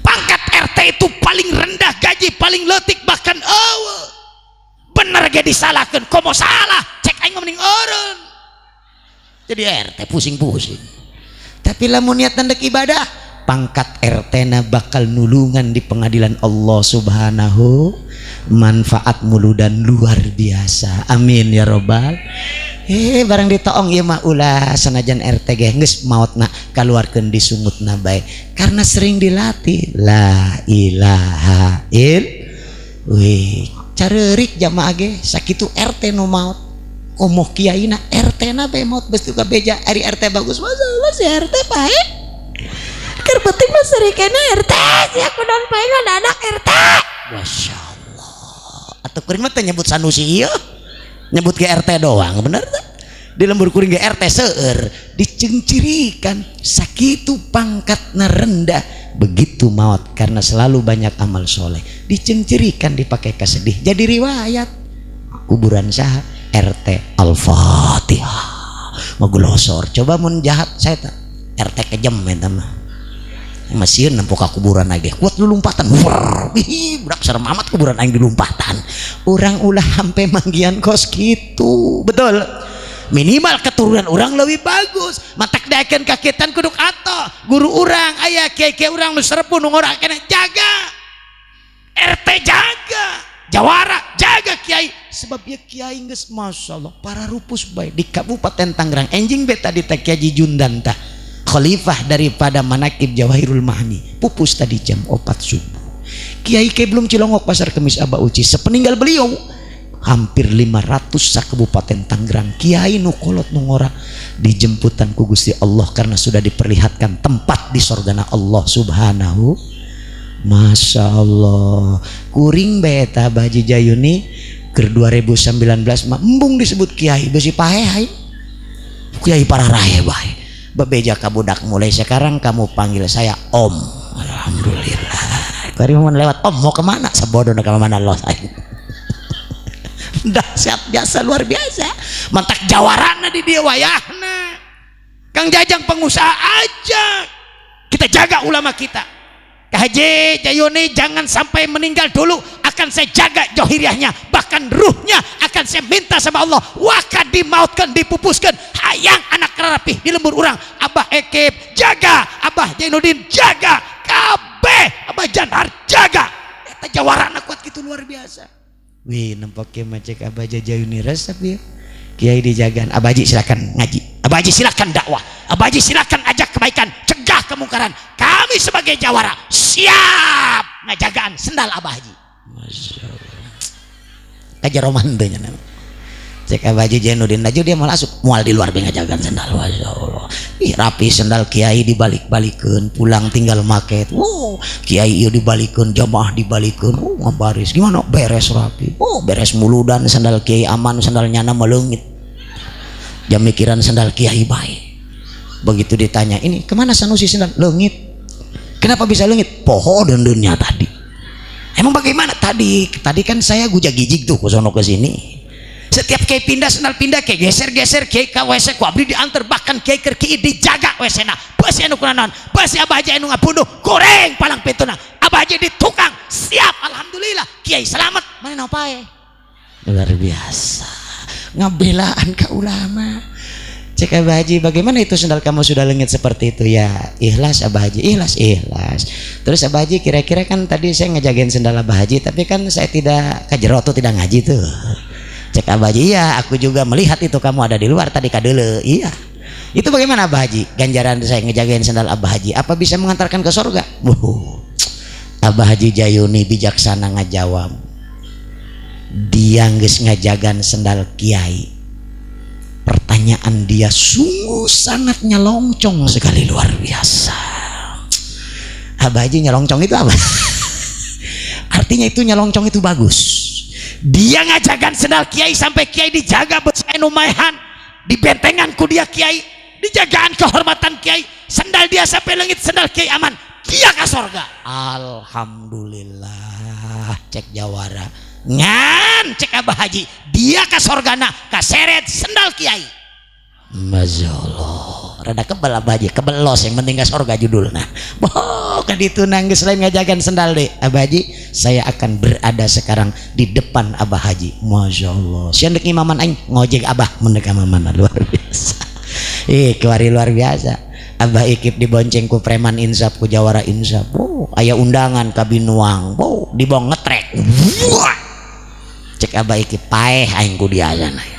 A: Pangkat RT itu paling rendah, gaji paling leutik, bahkan eueuh. Bener ge disalahkan, komo salah cek aing mending eureun. Jadi RT pusing-pusing, tapi lamun niat ndek ibadah, pangkat RT na bakal nulungan di pengadilan Allah Subhanahu. Manfaat muludan luar biasa. Amin ya robbal. Barang ditoong ieu mah ulah, sanajan RT ge geus maotna kaluarkeun disungutna bae karena sering dilatih la ilaha il. Wih, careurik jamaah ge sakitu RT nu maot, komo kiaina. RT na bae maot geus juga beja, ari RT bagus, masalah si RT pae. Keur penting mah serikena RT, sia kunaon pae anak RT. Masya Allah, atau kuring mah teu nyebut Sanusi ieu, nyebut ke RT doang, bener teh? Di lembur kuring ge RT seueur dicengcirikan. Sakitu pangkatna rendah, begitu maut karena selalu banyak amal soleh dicengcirikan, dipakai kasedih, jadi riwayat kuburan saha? RT. Al-Fatihah magulosor. Coba mun jahat, saya tak RT kejam eta mah masih nempo ka kuburan lagi kuat lu lompatan. Ih, budak serem amat kuburan aing dilumpatan. Urang ulah sampai manggian kos gitu, betul. Minimal keturunan orang lebih bagus, matak daekeun kakitan kuduk atau guru urang aya, kiai-kiai urang nu serepu nu ngora kena jaga RT, jaga jawara, jaga kiai, sebab ya kiai geus masyaallah para rupus bae di Kabupaten Tangerang. Enjing beta di teh Kiai Jundan tah. Khalifah daripada Manakib Jawahirul Ma'ani pupus tadi jam 4 subuh. Kiai ke belum cilongok pasar kemis Abah Uci. Sepeninggal beliau hampir 500 sakabupaten Tangerang kiai nu kolot nu ngora dijemputan ku Gusti Allah karena sudah diperlihatkan tempat di sorgana Allah Subhanahu. Masya Allah, kuring beta Baji Jayuni ke 2019 mah embung disebut kiai, besi pahe hai kiai para rahe bae bebeja ka budak, mulai sekarang kamu panggil saya om. Alhamdulillah. Kari mau lewat, om mau kemana? Sabodo ke mana lo saya. Dahsyat biasa, luar biasa, mantak jawarana di dia wayahna. Kang Jajang pengusaha aja, kita jaga ulama kita. Haji Jayuni jangan sampai meninggal dulu, akan saya jaga johiriahnya, bahkan ruhnya akan saya minta sama Allah waka dimautkan, dipupuskan, hayang anak rapih di lembur urang. Abah Ekip jaga, Abah Jainuddin jaga, kabeh Abah Janhar jaga. Eta jawarana kuat gitu, luar biasa. Wih, nempak macek Abah Jayuni resep ya. Kiai dijagaan, Abah Haji silakan ngaji, Abah Haji silakan dakwah, Abah Haji silakan ajak kebaikan, cegah kemungkaran. Kami sebagai jawara siap ngajagaan sendal Abah Haji. Masya Allah, kajar romantenya. Cek Abah Haji Jainuddin aja dia malah asup mual di luar ngajagaan sendal. Masya Allah, ih rapi sendal kiai dibalik-balikeun, pulang tinggal maket. Wow, kiai ieu dibalikeun, jamaah dibalikeun. Oh, ngabaris gimana, beres rapi. Oh, beres muludan sendal kiai aman, sendal nyana meleungit, jam mikiran sendal kiai baik. Begitu ditanya, ini kemana Sanusi sendal leungit? Kenapa bisa leungit? Poho dendennya tadi. Emang bagaimana tadi? Tadi kan saya gujag gijig tuh ke sono ke sini. Setiap kiai pindah sendal pindah, kiai geser-geser, kiai ka WC ku abdi diantar, bahkan kiai keur kiai dijaga WC na. Besi anu kunaon? Besi Abah Haji anu ngabunuh, goreng palang pintuna. Abah Haji di tukang, siap, alhamdulillah. Kiai selamat, mana pae? Luar biasa. Ngabelaan ke ulama. Cek Abah Haji, bagaimana itu sendal kamu sudah lengit seperti itu? Ya ikhlas Abah Haji, ikhlas, ikhlas. Terus Abah Haji, kira-kira kan tadi saya ngejagain sendal Abah Haji, tapi kan saya tidak kajero tuh, tidak ngaji tuh. Cek Abah Haji, iya aku juga melihat itu kamu ada di luar tadi kadele. Iya. Itu bagaimana Abah Haji? Ganjaran saya ngejagain sendal Abah Haji, apa bisa mengantarkan ke surga? Wuh. Abah Haji Jayuni bijaksana ngajawab. Dia geus ngajagan sendal kiai. Pertanyaan dia sungguh sangat nyelongcong sekali, luar biasa. Abah Haji, nyelongcong itu apa? Artinya itu nyelongcong itu bagus. Dia ngajagan sendal kiai sampai kiai dijaga maehan di bentengan ku dia, kiai dijagaan kehormatan kiai, sendal dia sampai lengit, sendal kiai aman, dia ke sorga. Alhamdulillah, cek jawara. Ngan cek Abah Haji, dia ke sorgana kaseret sendal kiai. Masya Allah, rada kebel Abah Haji, kebel los, yang penting ke sorga judulna. Boh, kan itu nangis lain ngajagan sendal deh. Abah Haji, saya akan berada sekarang di depan Abah Haji. Masya Allah, sian dek imaman aing ngojek Abah mendek imaman, luar biasa. Ih, kuari luar biasa. Abah Ikip dibonceng ku preman insaf, ku jawara insaf. Oh, aya undangan ka Binuang. Oh, dibong ngetrek. Wah. Cek Abah Ikip, paeh aing ku dia sana.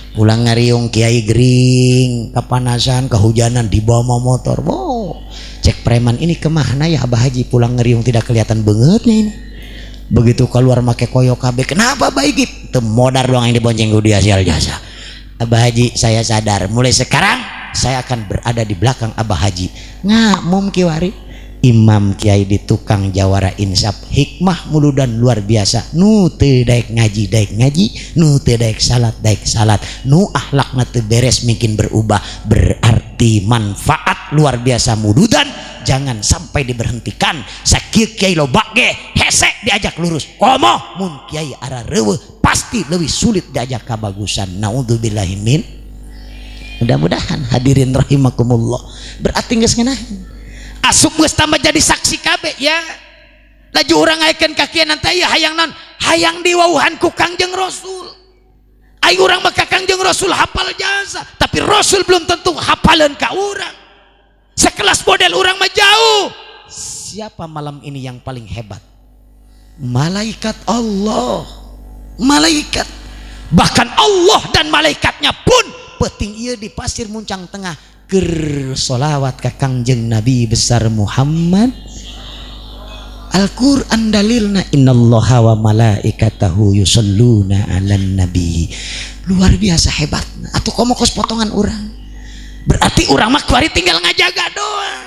A: Pulang ngariung kiai gering, kepanasan, kehujanan, dibawa motor. Wow. Cek preman, ini kemana ya Abah Haji pulang ngeriung tidak kelihatan bangetnya ini. Begitu keluar make koyo kabeh. Kenapa Abah Ikip? Teu modar doang yang dibonceng ku dia sial jasa. Abah Haji, saya sadar mulai sekarang saya akan berada di belakang Abah Haji. Ngamum kiwari imam kiai di tukang jawara insaf, hikmah muludan luar biasa. Nu teu daek ngaji daek ngaji, nu teu daek salat daek salat, nu akhlakna teu beres mungkin berubah. Berarti manfaat luar biasa muludan jangan sampai diberhentikan. Sakieu kiai loba ge hese diajak lurus, komo mun kiai arareuweuh pasti lebih sulit diajak kabagusan. Naudzubillahi min. Mudah-mudahan hadirin rahimakumullah, berarti geus ngeunaheun asup geus tambah jadi saksi kabeh ya. Laju urang ngaekeun kakian nanti ya, hayang non hayang diwauhan ku Kangjeng Rasul. Ayo urang mah ka Kangjeng Rasul hafal jasa, tapi Rasul belum tentu hafaleun ka urang. Sekelas model urang mah jauh. Siapa malam ini yang paling hebat? Malaikat Allah, malaikat, bahkan Allah dan malaikatnya pun peting iya di Pasir Muncang Tengah. Keur solawat ka Kangjeng Nabi besar Muhammad. Al-Quran dalilna, innallaha wa malaikatahu yusalluna 'alan nabi. Luar biasa hebat. Atuh komo kos potongan urang, berarti urang mah kuari tinggal ngajaga doang,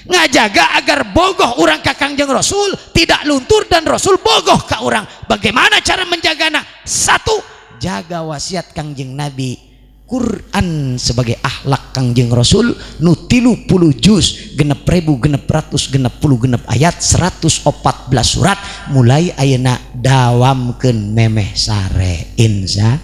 A: ngajaga agar bogoh urang ka Kangjeng Rasul tidak luntur dan Rasul bogoh ka urang. Bagaimana cara menjagana? Satu, jaga wasiat Kangjeng Nabi, Quran sebagai akhlak Kangjeng Rasul nu 30 juz, 6666 ayat, 114 surat. Mulai ayeuna dawamkeun memeh sare, insya.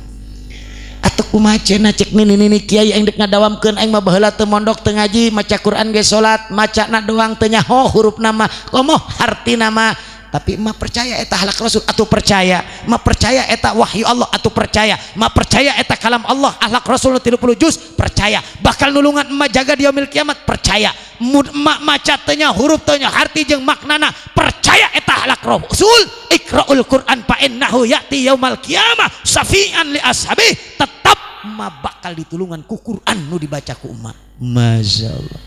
A: Atau kumaha cenah cek nini nini kiai, aing dek ngadawamkeun, aing mah baheula teu mondok, teu ngaji, maca Quran ge salat macana doang, teu nyaho huruf nama komo hartina mah, tapi mah percaya eta akhlak Rasul atau percaya, mah percaya eta wahyu Allah atau percaya, mah percaya eta kalam Allah, akhlak Rasul 30 juz, percaya bakal nulungan emak jaga di yaumil kiamat, percaya emak maca teu nyaho huruf, teu nyaho harti jeung maknana, percaya eta akhlak Rasul. Iqra'ul Quran fa innahu ya'ti yaumal kiamah syafi'an li ashabi. Tetap emak bakal ditulungan ku Quran nu dibaca ku emak. Masya Allah.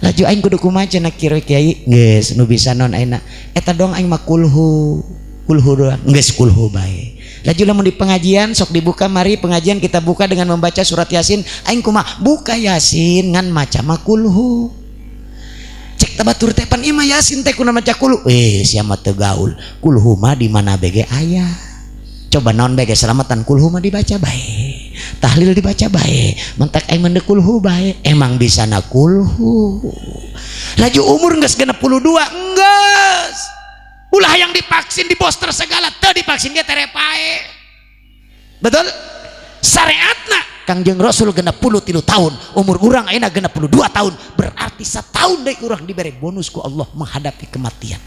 A: Laju aing kudu kumaha cenah kira kiai? Geus nu bisa non ayeuna eta doang, aing mah kulhu, kulhu doang. Geus, kulhu bae. Laju lamun di pengajian sok dibuka, mari pengajian kita buka dengan membaca surat Yasin, aing kumaha? Buka Yasin ngan maca mah kulhu. Cek tabatur teh, pan ieu mah Yasin teh kuna maca kulhu. Eh, sia mah teu gaul, kulhu mah di mana bege aya. Coba naon bege selamatan, kulhu mah dibaca bae, tahlil dibaca bae, mentak aing mendek kulhu bae, emang bisa na kulhu. Laju umur geus 62, enggeus ulah yang divaksin, di booster segala, teu divaksin ge tere pae. Betul, syariatna Kangjeng Rasul 63 tahun, umur urang ayeuna 62 tahun, berarti setahun deui urang diberi bonus ku Allah menghadapi kematian.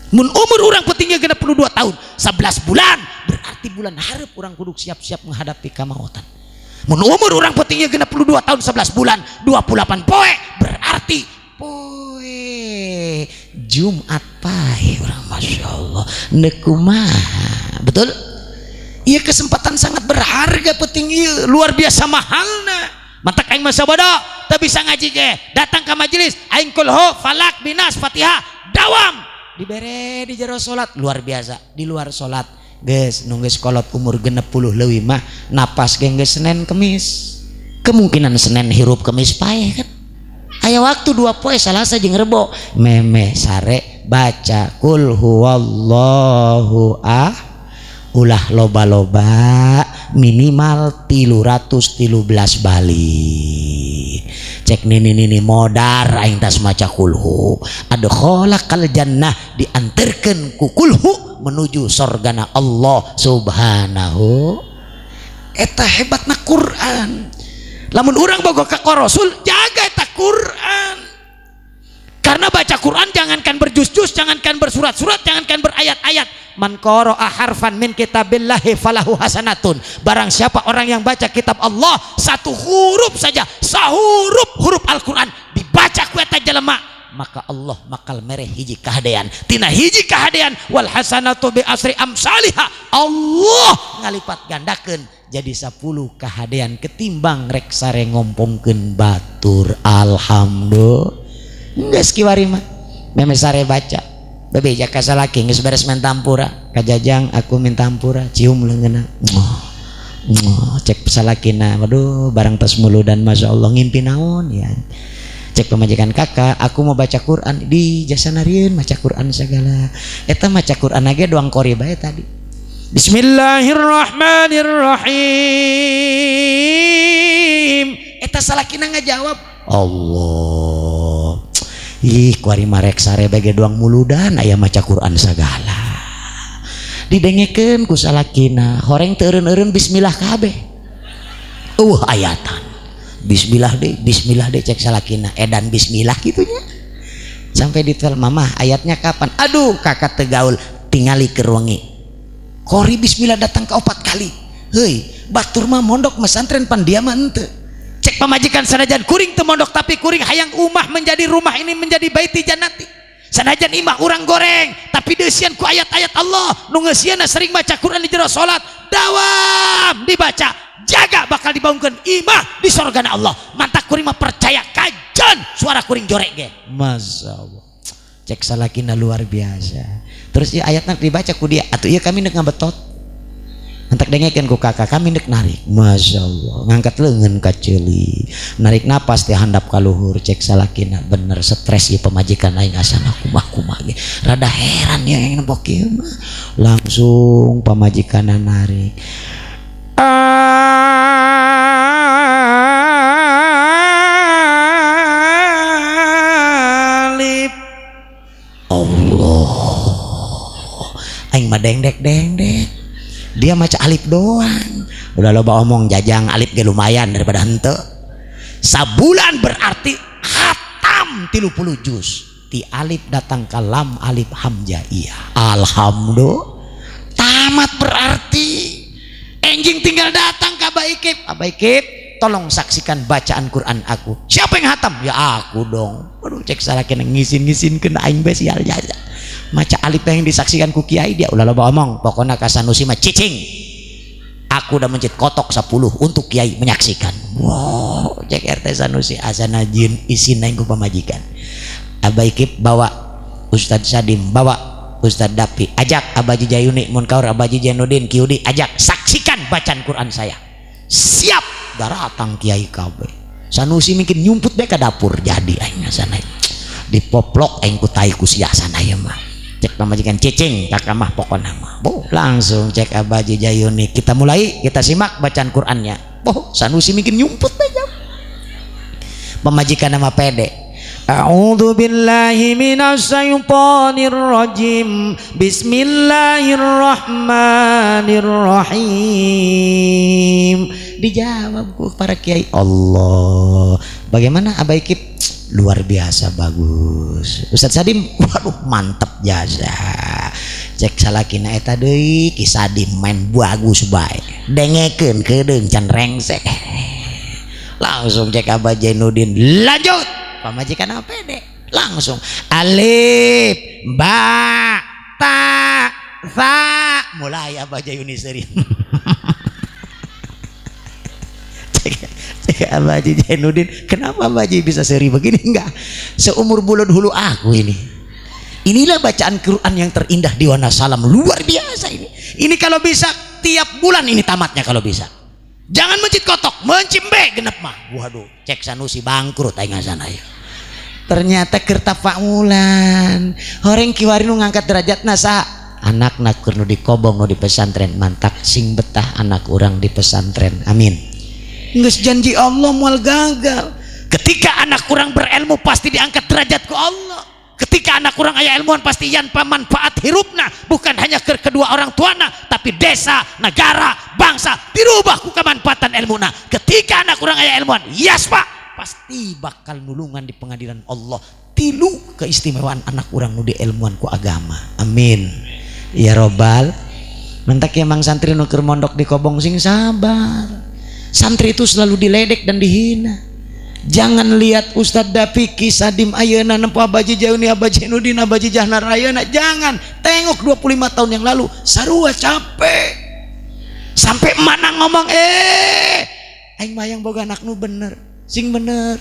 A: Mun umur urang pentingnya 62 tahun 11 bulan, berarti bulan hareup urang kudu siap-siap menghadapi kamautan. Mun umur urang pentingnya 62 tahun 11 bulan 28 poe, berarti poe Jumat pae urang. Masya Allah, neuk kumaha? Betul. Iya, kesempatan sangat berharga penting iya, luar biasa mahalna. Mantak aing masa bodoh teu bisa ngaji ge datang ke majelis aing kulhu, falak, binas, Fatihah, dawam dibere di jero salat. Luar biasa. Di luar salat geus nu geus kolot umur 60 leuwih mah napas ge geus Senin Kemis, kemungkinan Senin hirup, Kemis paeh kan. Aya waktu 2 poe, Salasa jeung Rebo, memeh sare baca kul huwallahu ah, ulah loba-loba, minimal 313 balik. Cek nini nini, modar aing tas maca kulhu, adkhalakal jannah, diantarkeun ku kulhu menuju sorgana Allah Subhanahu. Eta hebatna Quran. Lamun urang bogoh ka Rasul, jaga eta Quran, karena baca Quran jangankan berjus-jus, jangankan bersurat-surat, jangankan berayat-ayat, man qara'a harfan min kitabillahi falahu hasanatun. Barang siapa orang yang baca kitab Allah satu huruf saja, sahuruf huruf Al-Quran dibaca ku eta jelema, maka Allah bakal mere hiji kahadean, tina hiji kahadean wal hasanatu bi asri amsalihha, Allah ngalipat gandakeun jadi 10 kahadean ketimbang rek sare ngompongkeun batur. Alhamdulillah. Geus kiwari mah meme sare baca, bebeja ka salaki, geus beres minta hampura ka jajang, aku minta hampura, cium leungeunna. Cek salakina, waduh, barang tos muludan, Masya Allah, ngimpi naon ya? Cek pemajikan kakak, aku mau baca Quran di jasa narieun maca Quran segala. Eta maca Quran ge doang qori bae tadi, Bismillahirrahmanirrahim. Eta salakina ngajawab, Allah. Ih, kuari marek sare bege doang muludan aya maca Quran segala. Didengekeun ku salakina, horeng teu eureun-eureun bismillah kabeh. Eueuh ayatan. Bismillah deh, bismillah deh, cek salakina, edan bismillah gitunya. Sampai ditelepon, "Mamah, ayatnya kapan?" "Aduh, kakak teu gaul, tingali ke ruangi." Kori bismillah datang ke opat kali. Hei, batur mah mondok pesantren, pan dia mah henteu. Cek pamajikan, sanajan kuring teu mondok, tapi kuring hayang umah menjadi rumah ini menjadi baiti jannati. Sanajan imah urang goreng, tapi deusian ku ayat-ayat Allah, nu ngeusianna sering baca Quran di jero salat, dawam dibaca. Jaga bakal dibangunkeun imah di sorgana Allah. Mantak kuring mah percaya kajen suara kuring jorek ge. Masya Allah. Cek salakina luar biasa. Terus ieu ayatna dibaca ku dia, atuh ieu kami nek ngabetot. Mantak dengekeun ku kakak kami nek narik. Masya Allah, ngangkat leungeun ka ceuli. Narik napas teh handap ka luhur, cek salakina bener stres ieu pamajikan aing asana kumaha-kumaha ge. Rada heran ya yang nembok ieu mah. Langsung pamajikanna narik. Alif. Allah. Aing mah dengdek-dengdek. Dia maca alif doang. Udah loba omong jajang alif ge lumayan daripada henteu. Sabulan berarti khatam 30 juz. Ti alif datang ke lam alif hamzah iya. Alhamdulillah. Tamat berarti. Enjing tinggal datang ke Abah Ikip. Abah Ikip, tolong saksikan bacaan Quran aku. Siapa yang hatam? Ya aku dong. Aduh, cek salah kena ngisin-ngisin kena aing bae sial jaja. Maca alif yang disaksikan ku kiai dia ulah loba omong. Pokona ka Sanusi mah cicing. Aku udah mencit kotok 10 untuk kiai menyaksikan. Wow, cek RT Sanusi asana jin isin aing ku pamajikan. Abah Ikip bawa Ustadz Sadim, bawa Ustadz Dapi, ajak Abah Jayuni, Munkaur, Abah Jainuddin, Kiudi, ajak saksikan bacaan Quran saya. Siap, daratang kiai kabeh. Sanusi mungkin nyumput bae ka dapur jadi aing sana. Dipoplok aing ku tai ku sia sana ieu mah. Cek pamajikan cicing ka kamah pokona mah. Boh, langsung cek Abah Jayuni. Kita mulai, kita simak bacaan Qurannya. Boh, Sanusi mungkin nyumput bae jam. Pamajikan nama pede. A'udzu billahi minasyaitonir rajim. Bismillahirrahmanirrahim. Dijawab ku para kiai. Allah. Bagaimana Abah Ikip? Luar biasa bagus. Ustadz Sadim, waduh mantep jasa. Cek salakina eta deui Ki Sadim main bagus bae. Dengekeun keudeung can rengsek. Langsung cek Abah Jainuddin, lanjut. Pamajikan apa deh? Langsung alif ba ta sa mulai Abah Jayuni seri. Cek Abah Jainuddin, kenapa Abah Jai bisa seri begini? Enggak, seumur bulan hulu aku ini. Inilah bacaan Quran yang terindah di Wanasalam, luar biasa ini. Ini kalau bisa tiap bulan ini tamatnya kalau bisa. Jangan mencit kotok, mencimbe genep mah. Waduh, cek Sanusi bangkrut aing sana ya. Ternyata kertafaulan. Horeng kiwari nu ngangkat derajatna saha? Anakna keur nu di kobong nu di pesantren, mantak sing betah anak urang di pesantren. Amin. Geus janji Allah moal gagal. Ketika anak urang berilmu pasti diangkat derajat ku Allah. Ketika anak kurang aya ilmuwan pasti yan pamanfaat hirupna, bukan hanya ke kedua orang tuana tapi desa, negara, bangsa dirubah ku kemanfaatan ilmuna. Ketika anak kurang aya ilmuwan, yes pak, pasti bakal nulungan di pengadilan Allah. Tilu keistimewaan anak kurang nu di ilmuwan ku agama. Amin ya robbal. Mentak emang santri nu keur mondok di kobong sing sabar. Santri itu selalu diledek dan dihina. Jangan lihat Ustadz Dapiki Sadim ayeuna nempo Abah Jauni, Abah Jainuddin, Abah Jahnar ayeuna. Jangan tengok 25 tahun yang lalu sarua capek. Sampai mana ngomong aing mah yang boga anak nu bener, sing bener.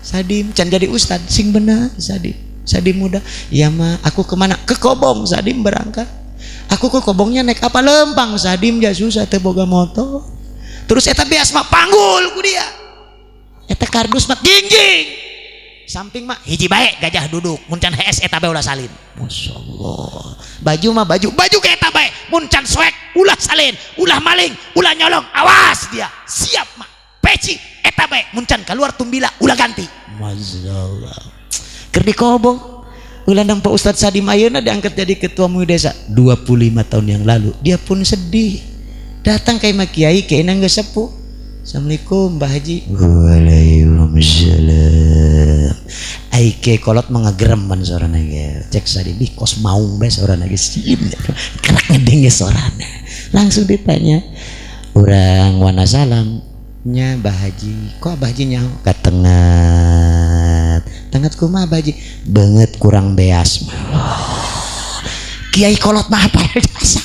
A: Sadim can jadi ustad, sing bener Sadim. Sadim muda, ya mah aku kemana? Ke Kobong. Sadim berangkat. Aku ke Kobongnya naik apa? Lempang. Sadim ja susah teu boga motor. Terus eta beas mah panggul ku dia. Eta kardus mah jingjing. Samping mah hiji bae gajah duduk mun can hees eta bae ulah salin. Masyaallah. Baju mah baju, baju ke eta bae mun can soek ulah salin, ulah maling, ulah nyolong, awas dia. Siap mah. Peci eta bae mun can keluar tumbila ulah ganti. Masyaallah. Keur di kobong ulah nempo Ustadz Sadim ayeuna diangkat jadi ketua MUI desa 25 tahun yang lalu. Dia pun sedih. Datang ka imah kiai, kiai geus sepuh. Assalamualaikum Mbah Haji. Waalaikumsalam. Aike kolot mengagerem ban sorana ge. Cek sadi bih kos maung bae sorana ge sieun. Kerak ngedenge sorana. Langsung ditanya, urang Wanasalam nya Mbah Haji. Kok Mbah Haji nyaho? Katengat. Tengat kumaha Mbah Haji? Beungeut kurang beas. Kiai kolot mah apa jasa.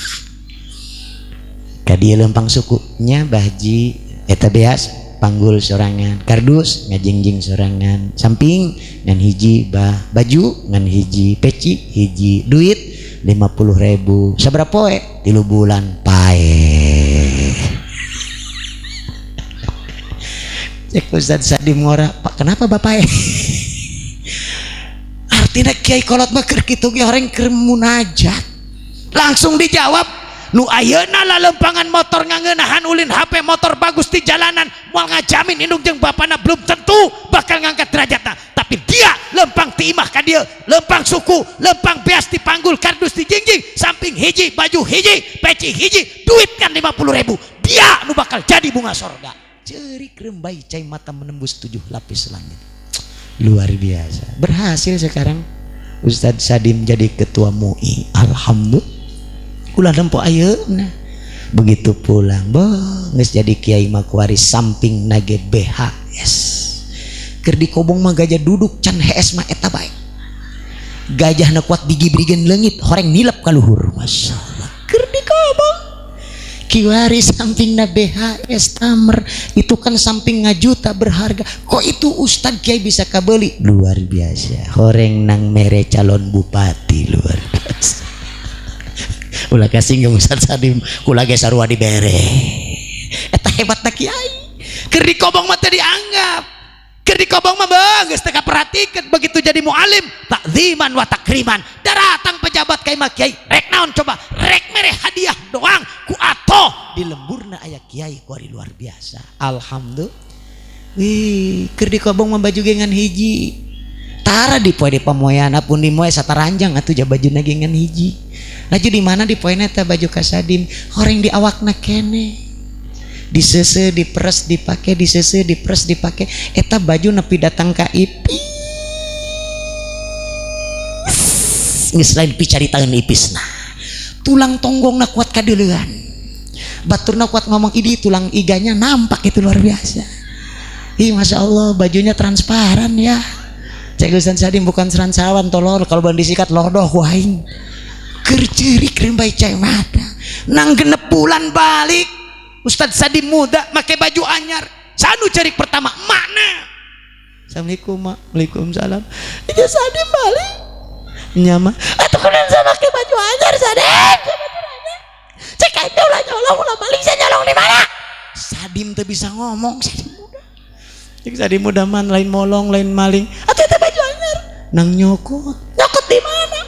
A: Ka dieu lempang suku nya Mbah Haji. Eta beas panggul sorangan, kardus ngajingjing sorangan, samping ngan hiji bah baju ngan hiji peci hiji duit 50.000 sabaraha poe 3 bulan pae. Cek Ustaz Sadim ngora, Pak kenapa bapak? Artinya kiai kolot mah keur kitu ge horeng keur munajat. Langsung dijawab, nu ayeuna lalempangan motor ngangeunahan ulin HP motor bagus di jalanan moal ngajamin indung jeung bapana belum tentu bakal ngangkat derajatna, tapi dia lempang ti imah ka dieu, lempang suku, lempang beas dipanggul, kardus dijingjing, samping hiji, baju hiji, peci hiji, duit kan 50.000, dia nu bakal jadi bunga sorga. Cerik rembai cai mata menembus 7 lapis langit. Luar biasa. Berhasil sekarang Ustadz Sadim jadi ketua MUI. Alhamdulillah. Ulah nempo ayeuna. Begitu pulang, boh, geus jadi kiai makuari samping nage BHS. Keur dikobong mah gajah duduk can HS mah eta bae. Gajahna kuat digibrigeun leungit, horeng nilep ka luhur. Masyaallah. Keur dikobong kiwari sampingna BHS tamer, itu kan samping ngajuta berharga. Kok itu ustad kiai bisa kabeli? Luar biasa. Horeng nang mere calon bupati luar biasa. Ulah kasinggung Ustaz Sadim, kula ge sarua dibere. Eta hebatna kiai. Keur dikobong mah teu dianggap. Keur dikobong mah beuh geus teu kaperhatikeun, begitu jadi mualim takziman wa takriman. Daratang pejabat ka imah kiai, rek naon coba? Rek mere hadiah doang ku atoh di lemburna aya kiai ku ari luar biasa. Alhamdulillah. Wih, keur dikobong mah baju ge ngan hiji. Tara di poe di pamoyana pun di moe sataranjang atuh ja bajuna ge ngan hiji. Laju di mana di poe eta baju kasadim horeng di awakna kene. Disese diperes dipake, disese diperes dipake, eta baju nepi datang ka ipis. Geus lain picaritaeun ipisna. Tulang tonggongna kuat kadeuleuan. Baturna kuat ngomong idi tulang iganya nampak itu luar biasa. Ih masya Allah bajunya transparan ya. Cek Ustaz Sadim bukan seransawan tolol kalau ban disikat lodoh waing. Keur ceurik rembai cai mata. Nang genep bulan balik Ustaz Sadim muda make baju anyar. Sanu cerik pertama makna. Assalamualaikum mak. Waalaikumsalam. Ieu Sadim balik. Nya mah atuh kunaon saya make baju anyar Sadim. Cek aing ulah nyolong ulah balik saya nyolong di mana? Sadim teu bisa ngomong Sadim muda. Cek Sadim muda man lain molong lain maling. Atuh eta baju anyar. Nang nyokot. Nyokot di mana?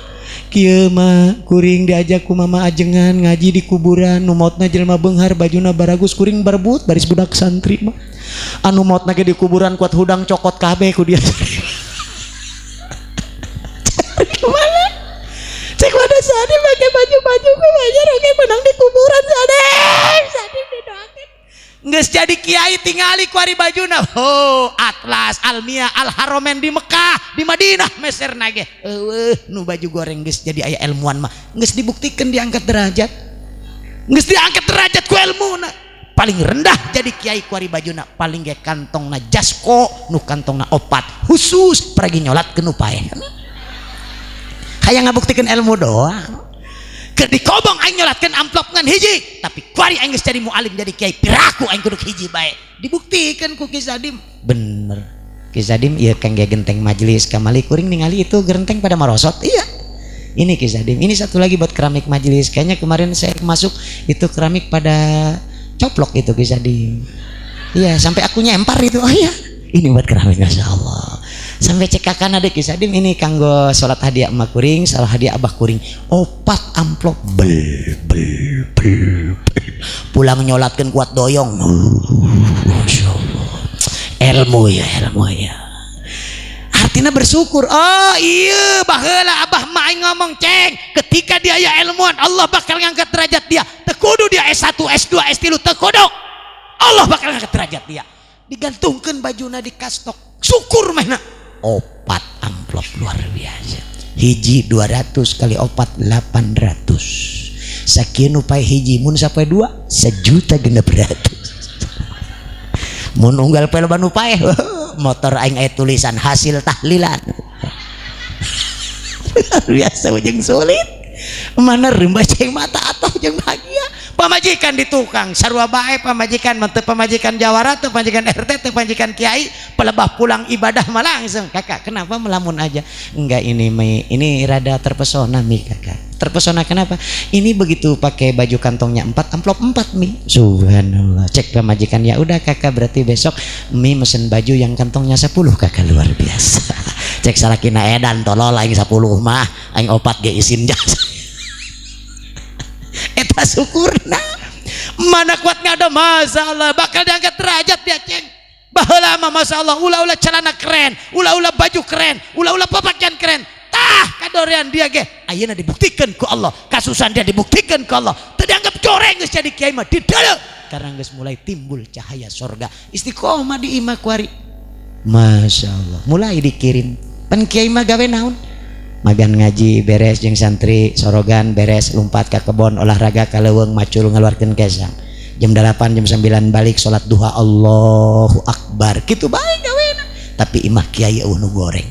A: Kieu mah kuring diajak ku mama ajengan ngaji di kuburan nu maotna jelema beunghar bajuna baragus kuring barebut baris budak santri mah. Anu maotna ge di kuburan kuat hudang cokot kabeh ku dia. Mana? Cek wadah Sadim pakai baju-baju ku anyar oge menang di kuburan Sadim. Sadim didoakeun. Geus jadi kiai tingali ku ari bajuna. Oh, Atlas, Almia, Al Haromen di Mekah, di Madinah meserna ge. Eueuh, nu baju goreng geus jadi aya ilmuwan mah. Geus dibuktikan diangkat derajat. Geus diangkat derajat ku ilmuna. Paling rendah jadi kiai ku ari bajuna, paling ge kantongna jasko, nu kantongna opat. Khusus pergi nyolatkeun nu paeh. Hayang ngabuktikeun ilmu doang. Keur dikobong aing nyolatkeun amplop ngan hiji, tapi kuari aing geus jadi mualim jadi kiai piraku aing kudu hiji bae. Dibuktikan ku Ki Sadim. Bener. Ki Sadim ieu kangge genteng majelis kamali kuring ningali itu genteng pada marosot. Iya. Ini Ki Sadim. Ini satu lagi buat keramik majelis. Kayaknya kemarin saya masuk itu keramik pada coplok itu Ki Sadim. Iya, sampai aku nyempar itu. Oh iya. Ini buat keramik masya Allah. Sampai cekakan ada Ki Sadim ini kanggo salat hadiah emak kuring, salat hadiah abah kuring. Opat amplop bel bel bel bel. Pulang nyolatkeun kuat doyong. Masya Allah. Ilmu ya, ilmu ya. Artinya bersyukur. Oh iya, baheula abah mah aing ngomong ceng, ketika dia aya ilmuwan Allah bakal ngangkat derajat dia. Teu kudu dia S1, S2, S3 teu kudu. Allah bakal ngangkat derajat dia. Digantungkeun bajuna di kastok. Syukur mehna. Opat amplop luar biasa. Hiji 200 kali opat 800. Sakieu nu pae hiji mun sapoe 2 1.600.000. Mun unggal poe loba nu pae motor aing aya tulisan hasil tahlilan. Luar biasa ujung sulit. Mana rembah cai mata atau jeung bahagia. Pamajikan di tukang sarua bae, pamajikan mah teu pamajikan jawara, teu pamajikan RT, teu pamajikan kiai. Pelebah pulang ibadah mah langsung, "Kakak, kenapa melamun aja?" "Enggak, ini Mi, ini rada terpesona Mi." "Kakak terpesona kenapa?" "Ini begitu pakai baju kantongnya 4, amplop 4 Mi." Subhanallah. Cek pamajikan, "Ya udah kakak, berarti besok Mi mesen baju yang kantongnya 10 kakak." Luar biasa. Cek salakina, "Edan, tolol, aing 10 mah aing opat ge isin jasa." Eta syukurna mana kuat ngada, masalah bakal diangkat derajat dia. Ceng, baheula mah masalah ulah-ulah celana keren, ulah-ulah baju keren, ulah-ulah pakaian keren. Tah, kadorean dia ge ayeuna dibuktikan ku Allah, kasusahan dia dibuktikan ku Allah, teu dianggap coreng. Geus jadi kiai mah dideuleu karena geus mulai timbul cahaya sorga istiqomah di imah kuari. Masya Allah, mulai dikirim. Pan kiai mah gawe naon? Magan ngaji beres jeung santri, sorogan beres, lompat ke kebon, olahraga ka leuweung, macul, ngeluarkeun kesang. Jam 8, jam 9 balik, salat duha, Allahu akbar, kitu bae gawena. Tapi imah kiai euweuh nu goreng,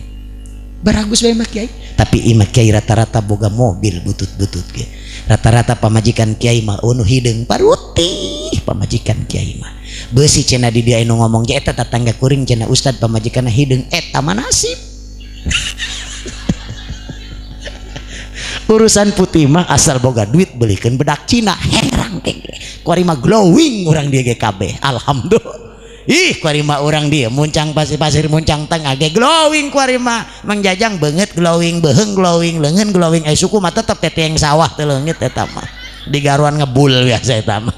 A: baragus bae imah kiai. Tapi imah kiai rata-rata boga mobil butut-butut ge. Rata-rata pamajikan kiai mah euweuh nu hideung, parutih pamajikan kiai mah. Beusi cenah di dia nu ngomong ge, eta tetangga kuring cenah, ustad pamajikanna hideung. Eta mah nasib. Urusan putih mah asal boga duit, belikan bedak Cina, herang ge kuari mah glowing urang dia ge kabeh. Alhamdulillah. Ih, kuari mah urang dia muncang pasir-pasir, muncang tengah ge glowing kuari mah. Mang Jajang beungeut glowing, beuheung glowing, leungeun glowing, ai suku mah tetep teteng sawah teu leungit. Eta mah di garuan ngebul biasa, eta mah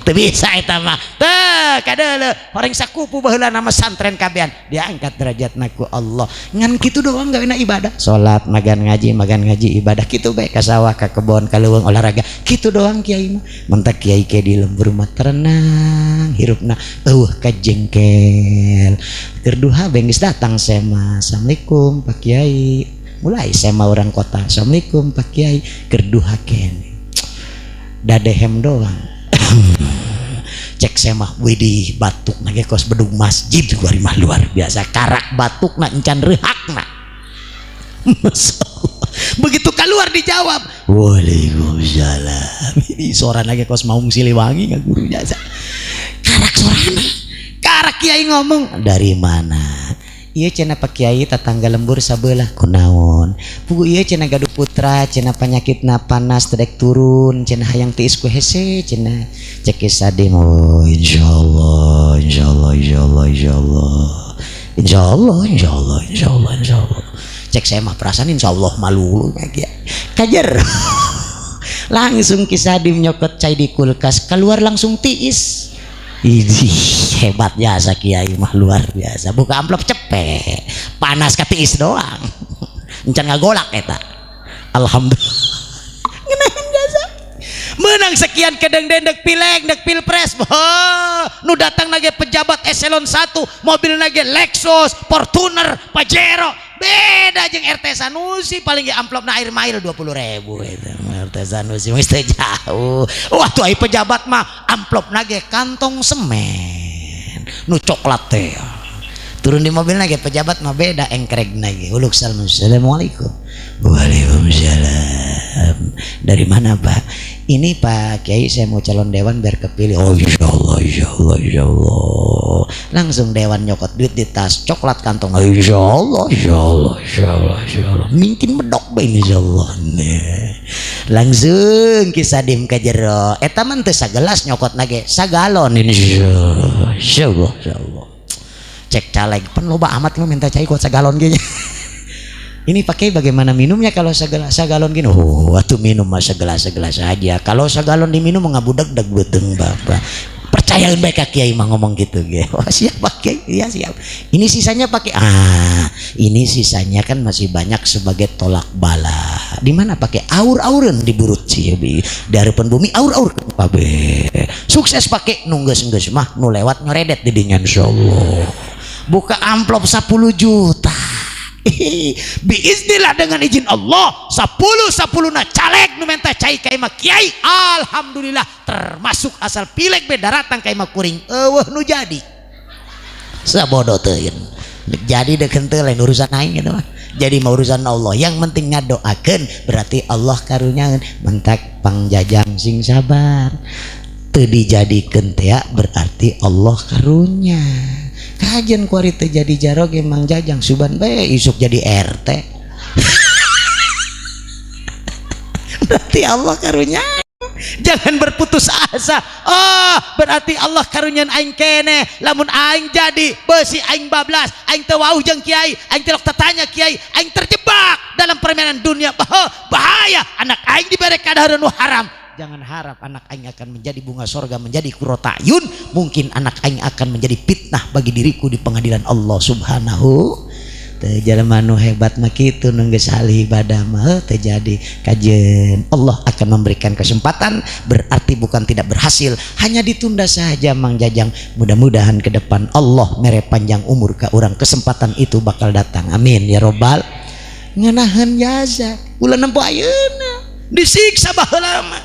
A: teu bisa eta mah. Teh kadeuleu horeng sakupu baheula nama santren kabehan diangkat derajatna ku Allah. Ngan kitu doang gawena, ibadah, salat, magan ngaji, magan ngaji, ibadah, kitu bae, ka sawah, ka kebon, ka leuweung, olahraga, kitu doang kiai mah. Mentak kiai ke di lembur mah tenang hirupna, eueuh ka jengkel. Keur duha geus datang sema, "Assalamualaikum, Pak Kiai." Mulai sema orang kota, "Assalamualaikum, Pak Kiai." Keur duha kene dadehem doang. Cek semah, "Widih, batuk nage kos bedug masjid." Kuari mah luar biasa, karak batuk na encan rehakna. Begitu keluar dijawab, "Waalaikumsalam." Ini suara lagi kos maung Siliwangi nggak guru jasa. Karak sorana, karak kiai ngomong, "Dari mana?" "Iya," cenah, "Pak Kiai, tetangga lembur sabelah." "Kunaon?" "Pugu iya," cenah, "gaduh putra," cenah, "panyakitna panas teu daek turun," cenah, "hayang tiis ku hese," cenah. Cek Sadim, "Oh, insyaallah, insyaallah, insyaallah, insyaallah, insyaallah, insyaallah, insyaallah, insyaallah." Cek saya mah, "Perasaan insyaallah malu ya." Kajar langsung Ki Sadim nyokot cai di kulkas, keluar langsung tiis. Ini hebat jasa kiai mah luar biasa. Buka amplop cepet, panas katiis doang. Encan ngagolak eta. Alhamdulillah. Ngenahin jasa. Menang sekian kedeng dendek pileg, dek pilpres. Oh, nu datang nage pejabat eselon 1, mobil nage Lexus, Fortuner, Pajero. Beda jeung RT Sanusi, paling ge amplopna air mail 20.000 eta. RT Sanusi geus teu jauh. Wah, tuh ai pejabat mah amplop nage kantong semen nu coklat teh. Turun di mobil nage pejabat mah beda engkreg nage. Uluk salam, "Assalamualaikum." "Waalaikumsalam. Dari mana, Pak?" "Ini Pak Kiai, saya mau calon dewan biar kepilih." "Oh, insyaallah, insyaallah, insyaallah." Langsung dewan nyokot duit di tas coklat kantong. "Insyaallah, insyaallah, insyaallah, insyaallah." Mungkin medok bae insyaallah. Nih. Langsung kisah dim ka jero. Eta mah teu sagelas nyokot nage, sagalon, insyaallah, insyaallah, insyaallah. Cek caleg, "Pan loba amat mah minta cai kuat sagalon ge." "Ini pakai bagaimana minumnya kalau segelas sagalon gini?" "Oh, waktu minum mah segelas-segelas saja. Kalau segalon diminum ngabudeg-deg beuteung bapak." Percaya baik ka kiai mah ngomong gitu ge. "Oh, siap, Pak Kiai." "Iya, siap. Ini sisanya pakai?" "Ah, ini sisanya kan masih banyak sebagai tolak bala." "Di mana pakai?" "Aur-aureun di burut sih di hareupeun bumi, aur-aur kabeh. Sukses pakai, nu geus-geus mah nu lewat nyoredet di dinya insyaallah." Buka amplop 10 juta. Biiznillah, dengan izin Allah, 10 10 na caleg nu menta cai ka imah kiai, alhamdulillah termasuk asal pileg be daratang ka imah kuring, eueuh nu jadi sabodo teuing. Jadi dek henteu lain urusan aing gitu mah. Jadi mah urusan Allah. Yang penting ngadoakeun berarti Allah karunyaeun. Mentak pangjajang sing sabar. Teu dijadikeun teh berarti Allah karunya. Kajian kuari teu jadi jaroge Mang Jajang suban bae isuk jadi RT. Berarti Allah karunya. Jangan berputus asa. Oh, berarti Allah karunian aing kene. Lamun aing jadi besi aing bablas, aing teu wauh jeung kiai, aing teu tatanya kiai, aing terjebak dalam permainan dunia. Bahaya, anak aing dibere kadahareun nu haram. Jangan harap anak aing akan menjadi bunga sorga, menjadi qurrata ayun. Mungkin anak aing akan menjadi fitnah bagi diriku di pengadilan Allah Subhanahu. Teu jalma nu hebat mah kitu nu geus ahli ibadah mah teu jadi kajeun. Allah akan memberikan kesempatan, berarti bukan tidak berhasil, hanya ditunda saja Mang Jajang. Mudah-mudahan ke depan Allah mere panjang umur ka urang, kesempatan itu bakal datang. Amin ya robbal. Ngeunaheun jasa ulah nempo ayeuna disiksa baheula mah.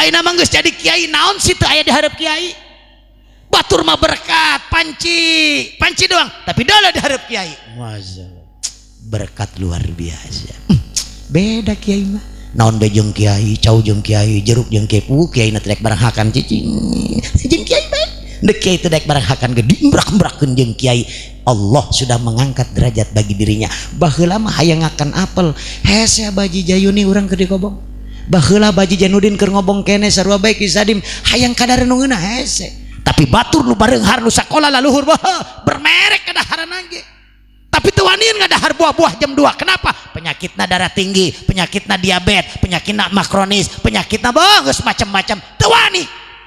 A: Ayeuna mah geus jadi kiai naon sih teu aya di hareup kiai. Batur mah berkat panci, panci doang, tapi dalah di hareup kiai. Masyaallah. Berkat luar biasa. Beda kiai mah. Naon be jeung kiai, cau jeung kiai, jeruk jeung kiai, kiai na teh barang hakan cicing. Jeung kiai bae. Deuk kiai teh daek barang hakan ge diembrak-embrakeun jeung kiai. Allah sudah mengangkat derajat bagi dirinya. Baheula mah hayang ngakan apel, hese Baji Jayuni urang keur dikobong. Baheula Baji Janudin keur ngobong kene sarua bae Ki Sadim hayang kadareun nu ngeunah hese. Tapi batur nu bareunghar nu sakola laluhur bermerek kadaharan ge. Tapi teu wanian ngadahar buah-buah jam 2. Kenapa? Penyakitna darah tinggi, penyakitna diabetes, penyakitna mah kronis, penyakitna geus macam-macam. Teu wani.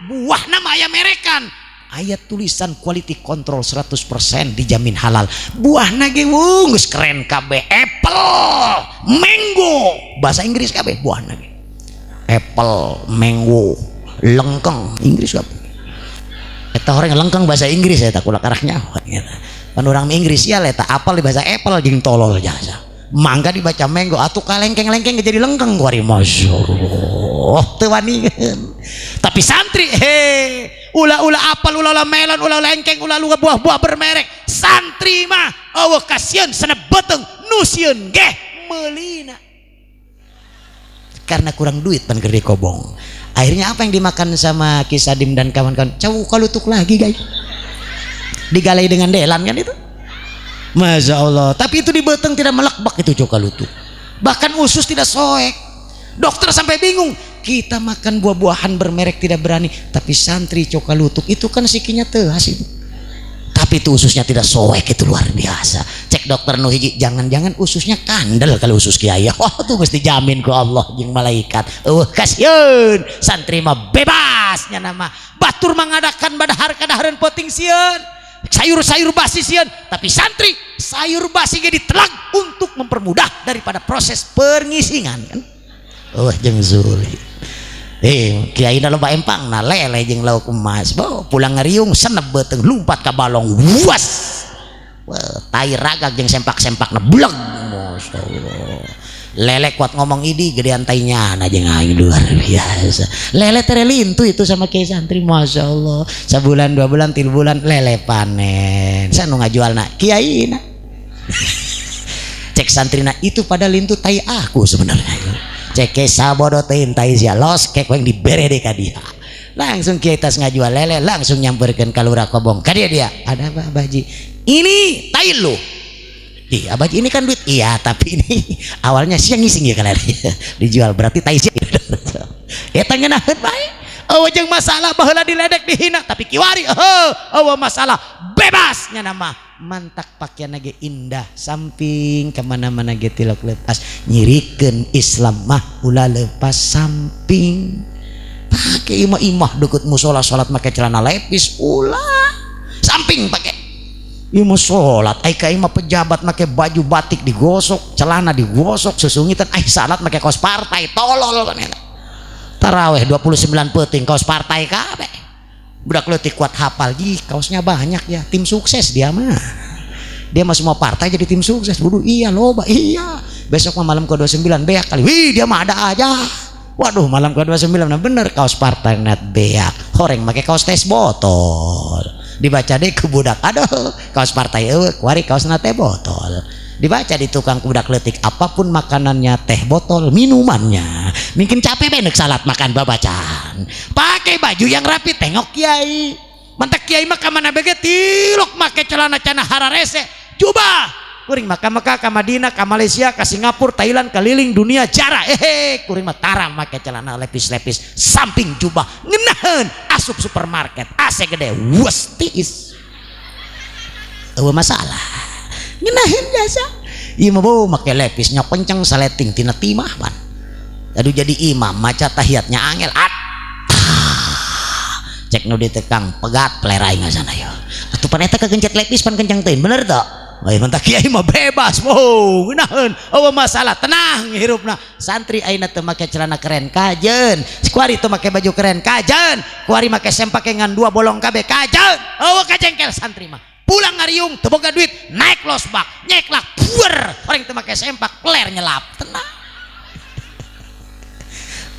A: Buahna mah aya merekan. Aya tulisan quality control 100% dijamin halal. Buahna ge geus keren kabeh. Apple, mango, bahasa Inggris kabeh buahna ge. Apple, mango, lengkeng, Inggris kabeh. Eta orang lengkeng bahasa Inggris eta kula karaknya. Pan urang Inggris ya eta apel di bahasa apple jeung tolol jasa. Mangga dibaca mango atuh kalengkeng-lengkeng jadi lengkeng kuari masyaallah. Teu wanian. Tapi santri he ulah-ulah apel, ulah-ulah melon, ulah-ulah lengkeng, ulah-ulah buah-buah bermerek. Santri mah eueuh kasieun sanep beuteung nu sieun geh meulina. Karena kurang duit pan keur dikobong. Akhirnya apa yang dimakan sama Ki Sadim dan kawan-kawan? Cau kalutuk lagi guys. Digalai dengan delan kan itu. Masya Allah. Tapi itu di beteng tidak melekbak itu cau kalutuk. Bahkan usus tidak soek. Dokter sampai bingung. Kita makan buah-buahan bermerek tidak berani. Tapi santri cau kalutuk itu kan sikinya tehas itu. Tapi itu ususnya tidak soek, itu luar biasa. Cek dokter nu hiji, jangan-jangan ususnya kandel kalau usus kiai. Wah tuh mesti jamin ku Allah jeung malaikat. Kasieun santri mah bebasnya nama. Batur mengadakan badahar kadahareun peuting sieun. Sayur-sayur basi sieun, tapi santri sayur basi ge ditelag untuk mempermudah daripada proses pengisingan kan. Jeung zuli. Kiai na loba empang na lele jeung lauk emas. Bo, pulang ngariung senep beuteung lumpat ka balong. Was. Wah, tai ragag jeung sempak-sempakna bleg. Masyaallah. Lele kuat ngomong idi gedean tainya na jeung aing luar biasa. Lele tere lintu itu sama kiai santri masyaallah. Sabulan 2 bulan 3 bulan lele panen. Sa nu ngajualna kiai na. Cek santrina itu pada lintu tai aku sebenarnya. Cek sabodo teuing tai sia los kek yang dibere deh ka dia. Langsung kiai tas ngajual lele langsung nyamperkeun ka lurah kobong. Ka dia dia. Ada apa Abaji? Ini tai lu. Ih, Abaji ini kan duit. Iya, tapi ini awalnya siang ngising ya kalian. Dijual berarti tai sia. Eta ngeunaheun bae. Eueuh jeung masalah baheula diledek dihina tapi kiwari eueuh masalah bebas nya nama. Mantak pakaian ge indah samping kemana-mana ge tilok lepas nyirikeun Islam mah ulah lepas samping. Pakai imah-imah deket musola salat make celana lepis ulah samping pakai imah salat ai ka imah pejabat make baju batik digosok celana digosok susungitan ai salat make kaos partai tolol kan eta. Taraweh 29 peuting kaos partai kabeh. Budak leutik kuat hafal, jih kaosnya banyak ya, tim sukses dia mah. Dia mah semua partai jadi tim sukses. Waduh iya loba, iya. Besok mah malam ke 29 beak kali. Wih dia mah ada aja. Waduh malam ke 29 nah bener kaos partai net beak. Horeng make kaos tes botol. Dibaca deh ku budak, aduh kaos partai eueuh, kuari kaosna teh botol. Dibaca di tukang ku budak leutik, apapun makanannya teh botol minumannya. Mungkin capek benek salat makan babacaan. Pakai baju yang rapi, tengok kiai. Mantak kiai mah ka mana bege tilok make celana cana hararese jubah. Kuring mah ka Mekah, ka Madinah, ka Malaysia, ka Singapura, Thailand, keliling dunia jara. Kuring mah tara make celana lepis-lepis samping jubah ngenaheun asup supermarket AC gede wes tiis. Eueuh masalah. Ngenaheun jasa. Ieu mah beuh make lepisnya kenceng saleting tina timah pan. Aduh jadi imam maca tahiyatnya angel at. Cek nu ditekang pegat pelerai ngasana yo. Atuh pan eta kagencet lepis pan kenceng teuing bener teu? Wah, mantak kiai mah bebas, wow, ngeunaheun, eueuh masalah, tenang hirupna. Santri ayeuna teu make celana keren kajeun, kuari teu make baju keren kajeun, kuari make sempak ngan dua bolong kabeh kajeun. Eueuh kajengkel santri mah. Pulang ngariung teu boga duit, naik losbak, nyeklak, buer, orang teu make sempak, peler nyelap, tenang.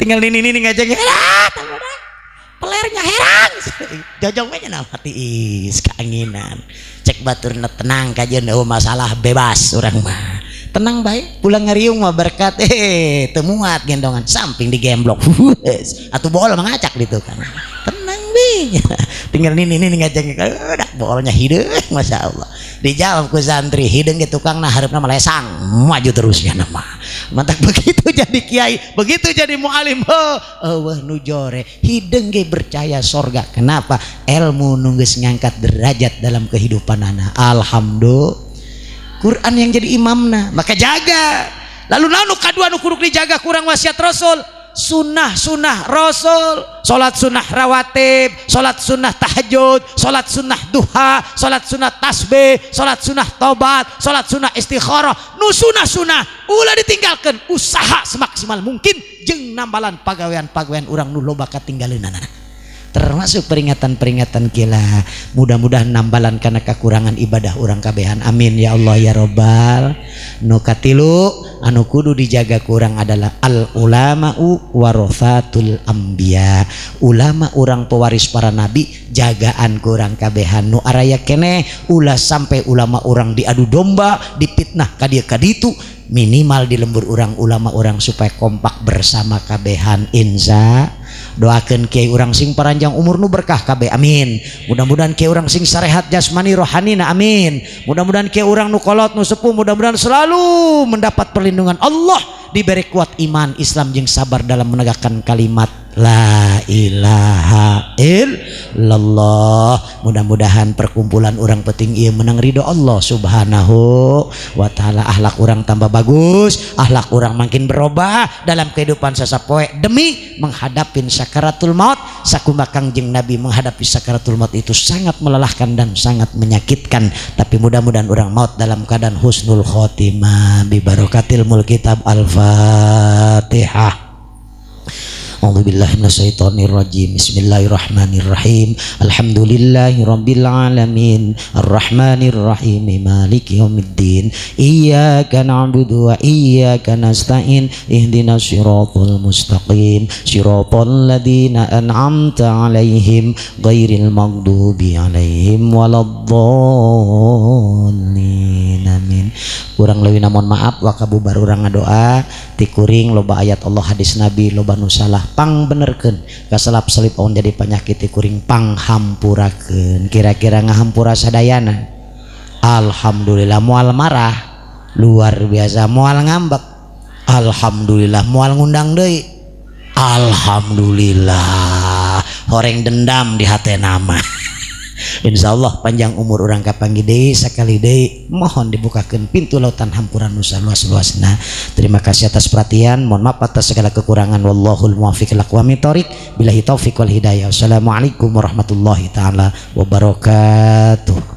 A: Tinggal nini-nini ngajengkel, ah, pelernya herang. Jojong we nya tiis keanginan. Cek baturna tenang kajeun eueuh masalah bebas urang mah. Tenang bae, pulang ngariung mah berkat teu muat gendongan samping digemblok. Atuh bool mah ngacak di tukang. Tenang bi. Tinggal nini nini ngajeng udah bolnya hideung Masya Allah. Dijawab ku santri hideung ge tukangna hareupna malesang maju terus ya nama. Mantak begitu jadi kiai, begitu jadi mualim, heuh eueuh nu jore hideung ge percaya sorga. Kenapa? Ilmu nu geus ngangkat derajat dalam kehidupan anak. Alhamdulillah. Quran yang jadi imamna, maka jaga. Lalu naon nu kadua nu kudu dijaga kurang wasiat Rasul? Sunnah-sunnah Rasul, salat sunnah rawatib, salat sunnah tahajud, salat sunnah duha, salat sunnah tasbih, salat sunnah tobat, salat sunnah istikharah, nu sunnah-sunnah ulah ditinggalkan, usaha semaksimal mungkin jeung nambalan pagawean-pagawean urang nu loba katinggaleunana. Termasuk peringatan-peringatan kila, mudah-mudahan nambalan karena kekurangan ibadah urang kabehan, amin ya Allah ya robbal. Nu katilu anu kudu dijaga kurang adalah al ulama'u warathatul anbiya, ulama urang pewaris para nabi, jagaan kurang kabehan nu araya keneh ulah sampai ulama urang diadu domba, dipitnah ka dieu ka ditu, minimal di lembur urang ulama urang supaya kompak bersama kabehan. Insya doakan kiai urang sing paranjang umur nu berkah kabeh, amin. Mudah-mudahan kiai urang sing sarehat jasmani rohanina, amin. Mudah-mudahan kiai urang nu kolot nu sepuh mudah-mudahan selalu mendapat perlindungan Allah, diberi kuat iman Islam jeung sabar dalam menegakkan kalimat la ilaha illallah. Mudah-mudahan perkumpulan urang penting ieu menang ridho Allah Subhanahu wa taala, akhlak urang tambah bagus, akhlak urang makin berubah dalam kehidupan sasapoe demi menghadapin sakaratul maut. Sakumaha Kangjeng Nabi menghadapi sakaratul maut itu sangat melelahkan dan sangat menyakitkan, tapi mudah-mudahan urang maut dalam keadaan husnul khotimah bi barokatil mul kitab. Al-Fatihah. A'udzubillahi minasyaitonirrajim. Bismillahirrahmanirrahim. Alhamdulillahi rabbil alamin. Arrahmanirrahim. Maliki yaumiddin. Iyyaka na'budu wa iyyaka nasta'in. Ihdinas siratal mustaqim. Siratal ladzina an'amta 'alaihim ghairil maghdubi 'alaihim waladdallin. Amin. Kurang leuwihna mohon maaf, wakabubar urang ngadoa ti kuring loba ayat Allah hadis Nabi loba nu salah pang benerkeun, kasalap selip on jadi penyakit ti kuring pang hampurakeun. Kira-kira ngahampura sadayana? Alhamdulillah. Moal marah luar biasa, moal ngambek alhamdulillah, moal ngundang deui alhamdulillah, horeng dendam di hati nama. Insyaallah panjang umur urang kapanggih deui sakali deui, mohon dibukakan pintu lautan hampura nu saluas-luasna. Terima kasih atas perhatian, mohon maaf atas segala kekurangan. Wallahul muwaffiq ila aqwamit thoriq, billahi taufik wal hidayah. Wassalamualaikum warahmatullahi taala wabarakatuh.